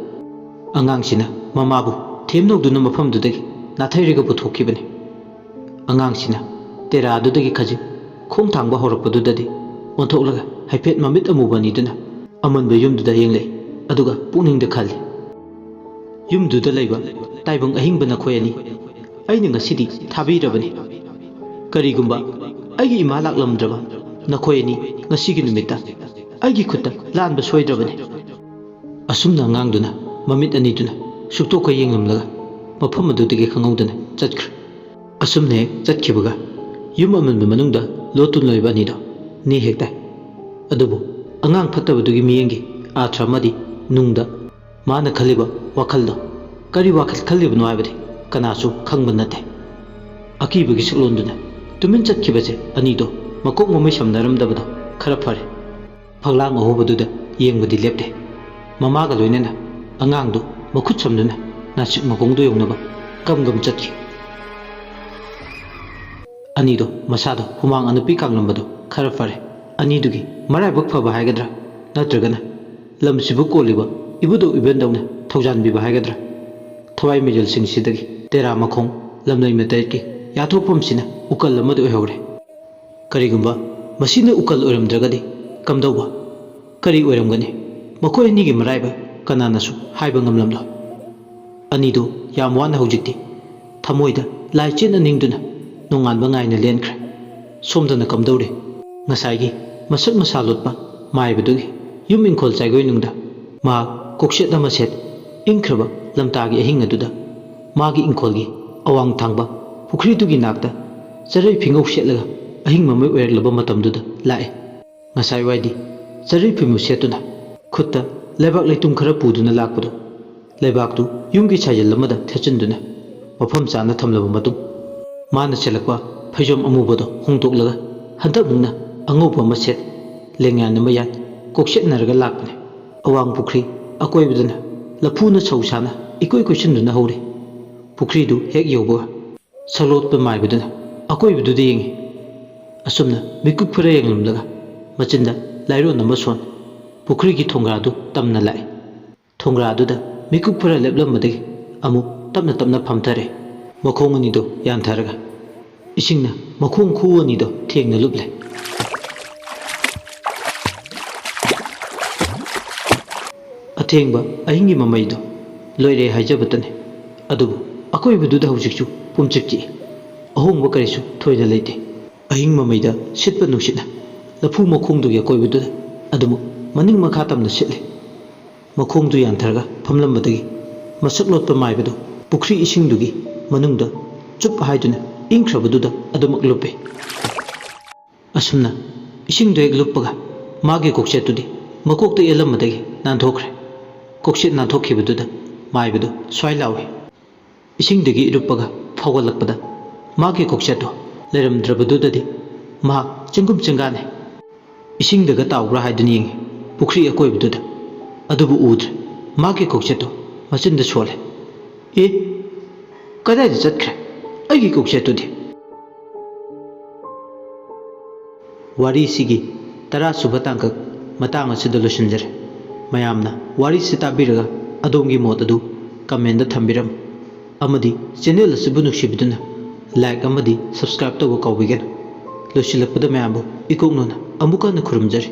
ꯑꯉꯥꯡꯁꯤꯅ ꯃꯃꯥꯕꯨ ꯊꯦꯝꯅꯧꯗꯨꯅ ꯃꯐꯝꯗꯨꯗꯒꯤ ꯅꯥꯊꯩꯔꯒ ꯄꯨꯊꯣꯛꯈꯤꯕꯅꯤ꯫ ꯑꯉꯥꯡꯁꯤꯅ ꯇꯦꯔꯥꯗꯨꯗꯒꯤ ꯈꯖꯤꯛ ꯈꯣꯡ ꯊꯥꯡꯕ ꯍꯧꯔꯛꯄꯗꯨꯗꯗꯤ ꯑꯣꯟꯊꯣꯛꯂꯒ ꯍꯥꯏꯐꯦꯠ ꯃꯃꯤꯠ ꯑꯃꯨꯕ ꯑꯅꯤꯗꯨꯅ ꯑꯃꯟꯕ ꯌꯨꯝꯗꯨꯗ ꯌꯦꯡꯂꯛꯏ, ꯑꯗꯨꯒ ꯄꯨꯛꯅꯤꯡꯗ ꯈꯜꯂꯤ, "ꯌꯨꯝꯗꯨꯗ ꯂꯩꯕ ꯇꯥꯏꯕꯪ ꯑꯍꯤꯡꯕ ꯅꯈꯣꯏ ꯑꯅꯤ ꯑꯩꯅ ꯉꯁꯤꯗꯤ ꯊꯥꯕꯤꯔꯕꯅꯤ꯫ ꯀꯔꯤꯒꯨꯝꯕ ꯑꯩꯒꯤ ꯏꯃꯥ ꯂꯥꯛꯂꯝꯗ꯭ꯔꯕ, ꯅꯈꯣꯏ ꯑꯅꯤ ꯉꯁꯤꯒꯤ ꯅꯨꯃꯤꯠꯇ ꯑꯩꯒꯤ ꯈꯨꯠꯇ ꯂꯥꯟꯕ ꯁꯣꯏꯗ꯭ꯔꯕꯅꯤ"꯫ ꯑꯁꯨꯝꯅ ꯑꯉꯥꯡꯗꯨꯅ ꯃꯃꯤꯠ ꯑꯅꯤꯗꯨꯅ ꯁꯨꯛꯇꯣꯛꯀ ꯌꯦꯡꯂꯝꯂꯒ ꯃꯐꯝ ꯑꯗꯨꯗꯒꯤ ꯈꯪꯍꯧꯗꯅ ꯆꯠꯈ꯭ꯔꯦ꯫ ꯑꯁꯨꯝꯅ ꯍꯦꯛ ꯆꯠꯈꯤꯕꯒ ꯌꯨꯝ ꯑꯃꯟꯕ ꯃꯅꯨꯡꯗ ꯂꯣꯠꯇꯨꯅ ꯂꯩꯕ ꯑꯅꯤꯗꯣ ꯅꯦ ꯍꯦꯛ ꯇꯥꯏ꯫ ꯑꯗꯨꯕꯨ ꯑꯉꯥꯡ ꯐꯠꯇꯕꯗꯨꯒꯤ ꯃꯤꯠꯌꯦꯡꯒꯤ ꯑꯥꯔꯊ ꯑꯃꯗꯤ ꯅꯨꯡꯗ ꯃꯥꯅ ꯈꯜꯂꯤꯕ ꯋꯥꯈꯜꯗꯣ ꯀꯔꯤ ꯋꯥꯈꯜ ꯈꯜꯂꯤꯕꯅꯣ ꯍꯥꯏꯕꯗꯤ ꯀꯅꯥꯁꯨ ꯈꯪꯕ ꯅꯠꯇꯦ꯫ ꯑꯀꯤꯕꯒꯤ ꯁꯛꯂꯣꯟꯗꯨꯅ ꯇꯨꯃꯤꯟ ꯆꯠꯈꯤꯕꯁꯦ ꯑꯅꯤꯗꯣ ꯃꯀꯣꯛ ꯃꯃꯩ ꯁꯝꯅꯔꯝꯗꯕꯗꯣ ꯈꯔ ꯐꯔꯦ꯫ ꯐꯛꯂꯥꯡ ꯑꯍꯣꯕꯗꯨꯗ ꯌꯦꯡꯕꯗꯤ ꯂꯦꯞꯇꯦ꯫ ꯃꯃꯥꯒ ꯂꯣꯏꯅꯅ ꯑꯉꯥꯡꯗꯨ ꯃꯈꯨꯠ ꯁꯝꯗꯨꯅ ꯅꯥꯆꯤꯛ ꯃꯈꯣꯡꯗꯨ ꯌꯧꯅꯕ ꯒꯝ ꯒꯝ ꯆꯠꯈꯤ꯫ ꯑꯅꯤꯗꯣ ꯃꯁꯥꯗꯣ ꯍꯨꯃꯥꯡ ꯑꯅꯞꯄꯤ ꯀꯥꯡꯂꯝꯕꯗꯣ ꯈꯔ ꯐꯔꯦ꯫ ꯑꯅꯤꯗꯨꯒꯤ ꯃꯔꯥꯏꯕꯛ ꯐꯕ ꯍꯥꯏꯒꯗ꯭ꯔꯥ, ꯅꯠꯇ꯭ꯔꯒꯅ ꯂꯝꯁꯤꯕꯨ ꯀꯣꯜꯂꯤꯕ ꯏꯕꯨꯙꯧ ꯏꯕꯦꯟꯗꯧꯅ ꯊꯧꯖꯥꯟꯕꯤꯕ ꯍꯥꯏꯒꯗ꯭ꯔꯥ, ꯊꯋꯥꯏ ꯃꯤꯔꯦꯜꯁꯤꯡꯁꯤꯗꯒꯤ ꯇꯦꯔꯥ ꯃꯈꯣꯡ ꯂꯝꯂꯩ ꯃꯇꯔꯦꯠꯀꯤ ꯌꯥꯊꯣꯛꯐꯝꯁꯤꯅ ꯎꯀꯜ ꯑꯃꯗꯤ ꯑꯣꯏꯍꯧꯔꯦ꯫ ꯀꯔꯤꯒꯨꯝꯕ ꯃꯁꯤꯅ ꯎꯀꯜ ꯑꯣꯏꯔꯝꯗ꯭ꯔꯒꯗꯤ ꯀꯝꯗꯧꯕ? ꯀꯔꯤ ꯑꯣꯏꯔꯝꯒꯅꯤ? ꯃꯈꯣꯏ ꯑꯅꯤꯒꯤ ꯃꯔꯥꯏꯕꯛ ꯀꯅꯥꯅꯁꯨ ꯍꯥꯏꯕ ꯉꯝꯂꯝꯂꯣꯏ꯫ ꯑꯅꯤꯗꯨ ꯌꯥꯝ ꯋꯥꯅ ꯍꯧꯖꯤꯛꯇꯤ ꯊꯃꯣꯏꯗ ꯂꯥꯏꯆꯦꯠꯅ ꯅꯤꯡꯗꯨꯅ ꯅꯣꯡꯉꯥꯟꯕ ꯉꯥꯏꯅ ꯂꯦꯟꯈ꯭ꯔꯦ꯫ ꯁꯣꯝꯗꯅ ꯀꯝꯗꯧꯔꯤ? ꯉꯁꯥꯏꯒꯤ ꯃꯁꯛ ꯃꯁꯥ ꯂꯣꯠꯄ ꯃꯥꯏꯕꯗꯨꯒꯤ ꯌꯨꯝ ꯏꯪꯈꯣꯜ ꯆꯥꯏꯒꯣꯏꯅꯨꯡꯗ ꯃꯍꯥꯛ ꯀꯣꯛꯁꯦꯠ ꯑꯃ ꯁꯦꯠ ꯏꯪꯈ꯭ꯔꯕ ꯂꯝꯇꯥꯒꯤ ꯑꯍꯤꯡ ꯑꯗꯨꯗ ꯃꯥꯒꯤ ꯏꯪꯈꯣꯜꯒꯤ ꯑꯋꯥꯡ ꯊꯪꯕ ꯄꯨꯈ꯭ꯔꯤꯗꯨꯒꯤ ꯅꯥꯛꯇ ꯆꯔꯩ ꯐꯤꯉꯧ ꯁꯦꯠꯂꯒ ꯑꯍꯤꯡ ꯃꯃꯩ ꯑꯣꯏꯔꯛꯂꯕ ꯃꯇꯝꯗꯨꯗ ꯂꯥꯛꯑꯦ꯫ ꯉꯁꯥꯏ ꯋꯥꯏꯗꯤ ꯆꯔꯩ ꯐꯤꯃꯨ ꯁꯦꯠꯇꯨꯅ ꯈꯨꯠꯇ ꯂꯩꯕꯥꯛ ꯂꯩꯇꯨꯝ ꯈꯔ ꯄꯨꯗꯨꯅ ꯂꯥꯛꯄꯗꯨ, ꯂꯩꯕꯥꯛꯇꯨ ꯌꯨꯝꯒꯤ ꯁꯥꯏꯖꯜ ꯑꯃꯗ ꯊꯦꯠꯆꯤꯟꯗꯨꯅ ꯃꯐꯝ ꯆꯥꯅ ꯊꯝꯂꯕ ꯃꯇꯨꯡ, ꯃꯥꯅ ꯁꯦꯠꯂꯛꯄ ꯐꯩꯖꯣꯝ ꯑꯃꯨꯕꯗꯣ ꯍꯣꯡꯗꯣꯛꯂꯒ ꯍꯟꯗꯛꯃꯨꯛꯅ ꯑꯉꯧꯕ ꯑꯃ ꯁꯦꯠ, ꯂꯦꯡꯌꯥꯟ ꯑꯃ ꯌꯥꯟ, ꯀꯣꯛꯁꯦꯠꯅꯔꯒ ꯂꯥꯛꯄꯅꯦ꯫ ꯑꯋꯥꯡ ꯄꯨꯈ꯭ꯔꯤ ꯑꯀꯣꯏꯕꯗꯅ ꯂꯐꯨꯅ ꯁꯧ ꯁꯥꯅ ꯏꯀꯣꯏ ꯀꯣꯏꯁꯤꯟꯗꯨꯅ ꯍꯧꯔꯤ꯫ ꯄꯨꯈ꯭ꯔꯤꯗꯨ ꯍꯦꯛ ꯌꯧꯕꯒ ꯁꯛꯂꯣꯠꯄ ꯃꯥꯏꯕꯗꯨꯅ ꯑꯀꯣꯏꯕꯗꯨꯗ ꯌꯦꯡꯉꯤ꯫ ꯑꯁꯨꯝꯅ ꯃꯤꯀꯨꯞ ꯈꯔ ꯌꯦꯡꯂꯝꯂꯒ ꯃꯆꯤꯟꯗ ꯂꯥꯏꯔꯣꯟ ꯑꯃ ꯁꯣꯟ, ꯄꯨꯈ꯭ꯔꯤꯒꯤ ꯊꯣꯡꯒ꯭ꯔꯥꯗꯨ ꯇꯝꯅ ꯂꯥꯛꯏ꯫ ꯊꯣꯡꯒ꯭ꯔꯥꯗꯨꯗ ꯃꯤꯀꯨꯞ ꯈꯔ ꯂꯦꯞꯂꯝꯕꯗꯒꯤ ꯑꯃꯨꯛ ꯇꯞꯅ ꯇꯞꯅ ꯐꯝꯊꯔꯦ꯫ ꯃꯈꯣꯡ ꯑꯅꯤꯗꯨ ꯌꯥꯟꯊꯔꯒ ꯏꯁꯤꯡꯅ ꯃꯈꯣꯡ ꯈꯨ ꯑꯅꯤꯗꯣ ꯊꯦꯡꯅ ꯂꯨꯞꯂꯦ꯫ ꯑꯊꯦꯡꯕ ꯑꯍꯤꯡꯒꯤ ꯃꯃꯩꯗꯣ ꯂꯣꯏꯔꯦ ꯍꯥꯏꯖꯕꯇꯅꯤ꯫ ꯑꯗꯨꯕꯨ ꯑꯀꯣꯏꯕꯗꯨꯗ ꯍꯧꯖꯤꯛꯁꯨ ꯄꯨꯝꯆꯤꯛ ꯆꯤꯛꯏ꯫ ꯑꯍꯣꯡꯕ ꯀꯔꯤꯁꯨ ꯊꯣꯏꯅ ꯂꯩꯇꯦ꯫ ꯑꯍꯤꯡ ꯃꯃꯩꯗ ꯁꯤꯠꯄ ꯅꯨꯡꯁꯤꯠꯅ ꯂꯐꯨ ꯃꯈꯣꯡꯗꯨꯒꯤ ꯑꯀꯣꯏꯕꯗꯨꯗ ꯑꯗꯨꯃꯛ ꯃꯅꯤꯡ ꯃꯈꯥ ꯇꯝꯅ ꯁꯤꯠꯂꯤ꯫ ꯃꯈꯣꯡꯗꯨ ꯌꯥꯟꯊꯔꯒ ꯐꯝꯂꯝꯕꯗꯒꯤ ꯃꯁꯛ ꯂꯣꯠꯄ ꯃꯥꯏꯕꯗꯨ ꯄꯨꯈ꯭ꯔꯤ ꯏꯁꯤꯡꯗꯨꯒꯤ ꯃꯅꯨꯡꯗ ꯆꯨꯞ ꯍꯥꯏꯗꯨꯅ ꯏꯪꯈ꯭ꯔꯕꯗꯨꯗ ꯑꯗꯨꯃꯛ ꯂꯨꯞꯄꯦ꯫ ꯑꯁꯨꯝꯅ ꯏꯁꯤꯡꯗꯨ ꯍꯦꯛ ꯂꯨꯞꯄꯒ ꯃꯥꯒꯤ ꯀꯣꯛꯆꯦꯠꯇꯨꯗꯤ ꯃꯀꯣꯛꯇ ꯌꯦꯜꯂꯝꯕꯗꯒꯤ ꯅꯥꯟꯊꯣꯛꯈ꯭ꯔꯦ꯫ ꯀꯣꯛꯆꯦꯠ ꯅꯥꯟꯊꯣꯛꯈꯤꯕꯗꯨꯗ ꯃꯥꯏꯕꯗꯨ ꯁ꯭ꯋꯥꯏ ꯂꯥꯎꯏ꯫ ꯏꯁꯤꯡꯗꯒꯤ ꯏꯔꯨꯞꯄꯒ ꯐꯥꯎꯒꯠꯂꯛꯄꯗ ꯃꯥꯒꯤ ꯀꯣꯛꯆꯦꯠꯇꯨ ꯂꯩꯔꯝꯗ꯭ꯔꯕꯗꯨꯗꯗꯤ ꯃꯍꯥꯛ ꯆꯦꯡꯒꯨꯝ ꯆꯦꯡꯒꯥꯅꯩ꯫ ꯏꯁꯤꯡꯗꯒ ꯇꯥꯎꯕ꯭ꯔꯥ ꯍꯥꯏꯗꯨꯅ ꯌꯦꯡꯉꯤ ꯄꯨꯈ꯭ꯔꯤ ꯑꯀꯣꯏꯕꯗꯨꯗ꯫ ꯑꯗꯨꯕꯨ ꯎꯗ꯭ꯔꯦ꯫ ꯃꯥꯒꯤ ꯀꯣꯛꯆꯦꯠꯇꯨ ꯃꯆꯤꯟꯗ ꯁꯣꯜꯂꯦ꯫ "ꯑꯦ, ꯀꯗꯥꯏꯗ ꯆꯠꯈ꯭ꯔꯦ ꯑꯩꯒꯤ ꯀꯣꯛꯆꯦꯠꯇꯨꯗꯤ?" ꯋꯥꯔꯤꯁꯤꯒꯤ ꯇꯔꯥꯁꯨꯕ ꯇꯥꯡꯀꯛ ꯃꯇꯥꯡ ꯑꯁꯤꯗ ꯂꯣꯏꯁꯤꯟꯖꯔꯦ꯫ ꯃꯌꯥꯝꯅ ꯋꯥꯔꯤꯁꯤ ꯇꯥꯕꯤꯔꯒ ꯑꯗꯣꯝꯒꯤ ꯃꯣꯠ ꯑꯗꯨ ꯀꯃꯦꯟꯗ ꯊꯝꯕꯤꯔꯝꯃꯨ꯫ ꯑꯃꯗꯤ ꯆꯦꯅꯦꯜ ꯑꯁꯤꯕꯨ ꯅꯨꯡꯁꯤꯕꯤꯗꯨꯅ ꯂꯥꯏꯛ ꯑꯃꯗꯤ ꯁꯕꯁꯀ꯭ꯔꯥꯏꯕ ꯇꯧꯕ ꯀꯥꯎꯕꯤꯒꯅꯨ꯫ ꯂꯣꯏꯁꯤꯜꯂꯛꯄꯗ ꯃꯌꯥꯝꯕꯨ ꯏꯀꯣꯛꯅꯅ ꯑꯃꯨꯛ ꯍꯟꯅ ꯈꯨꯔꯨꯝꯖꯔꯤ꯫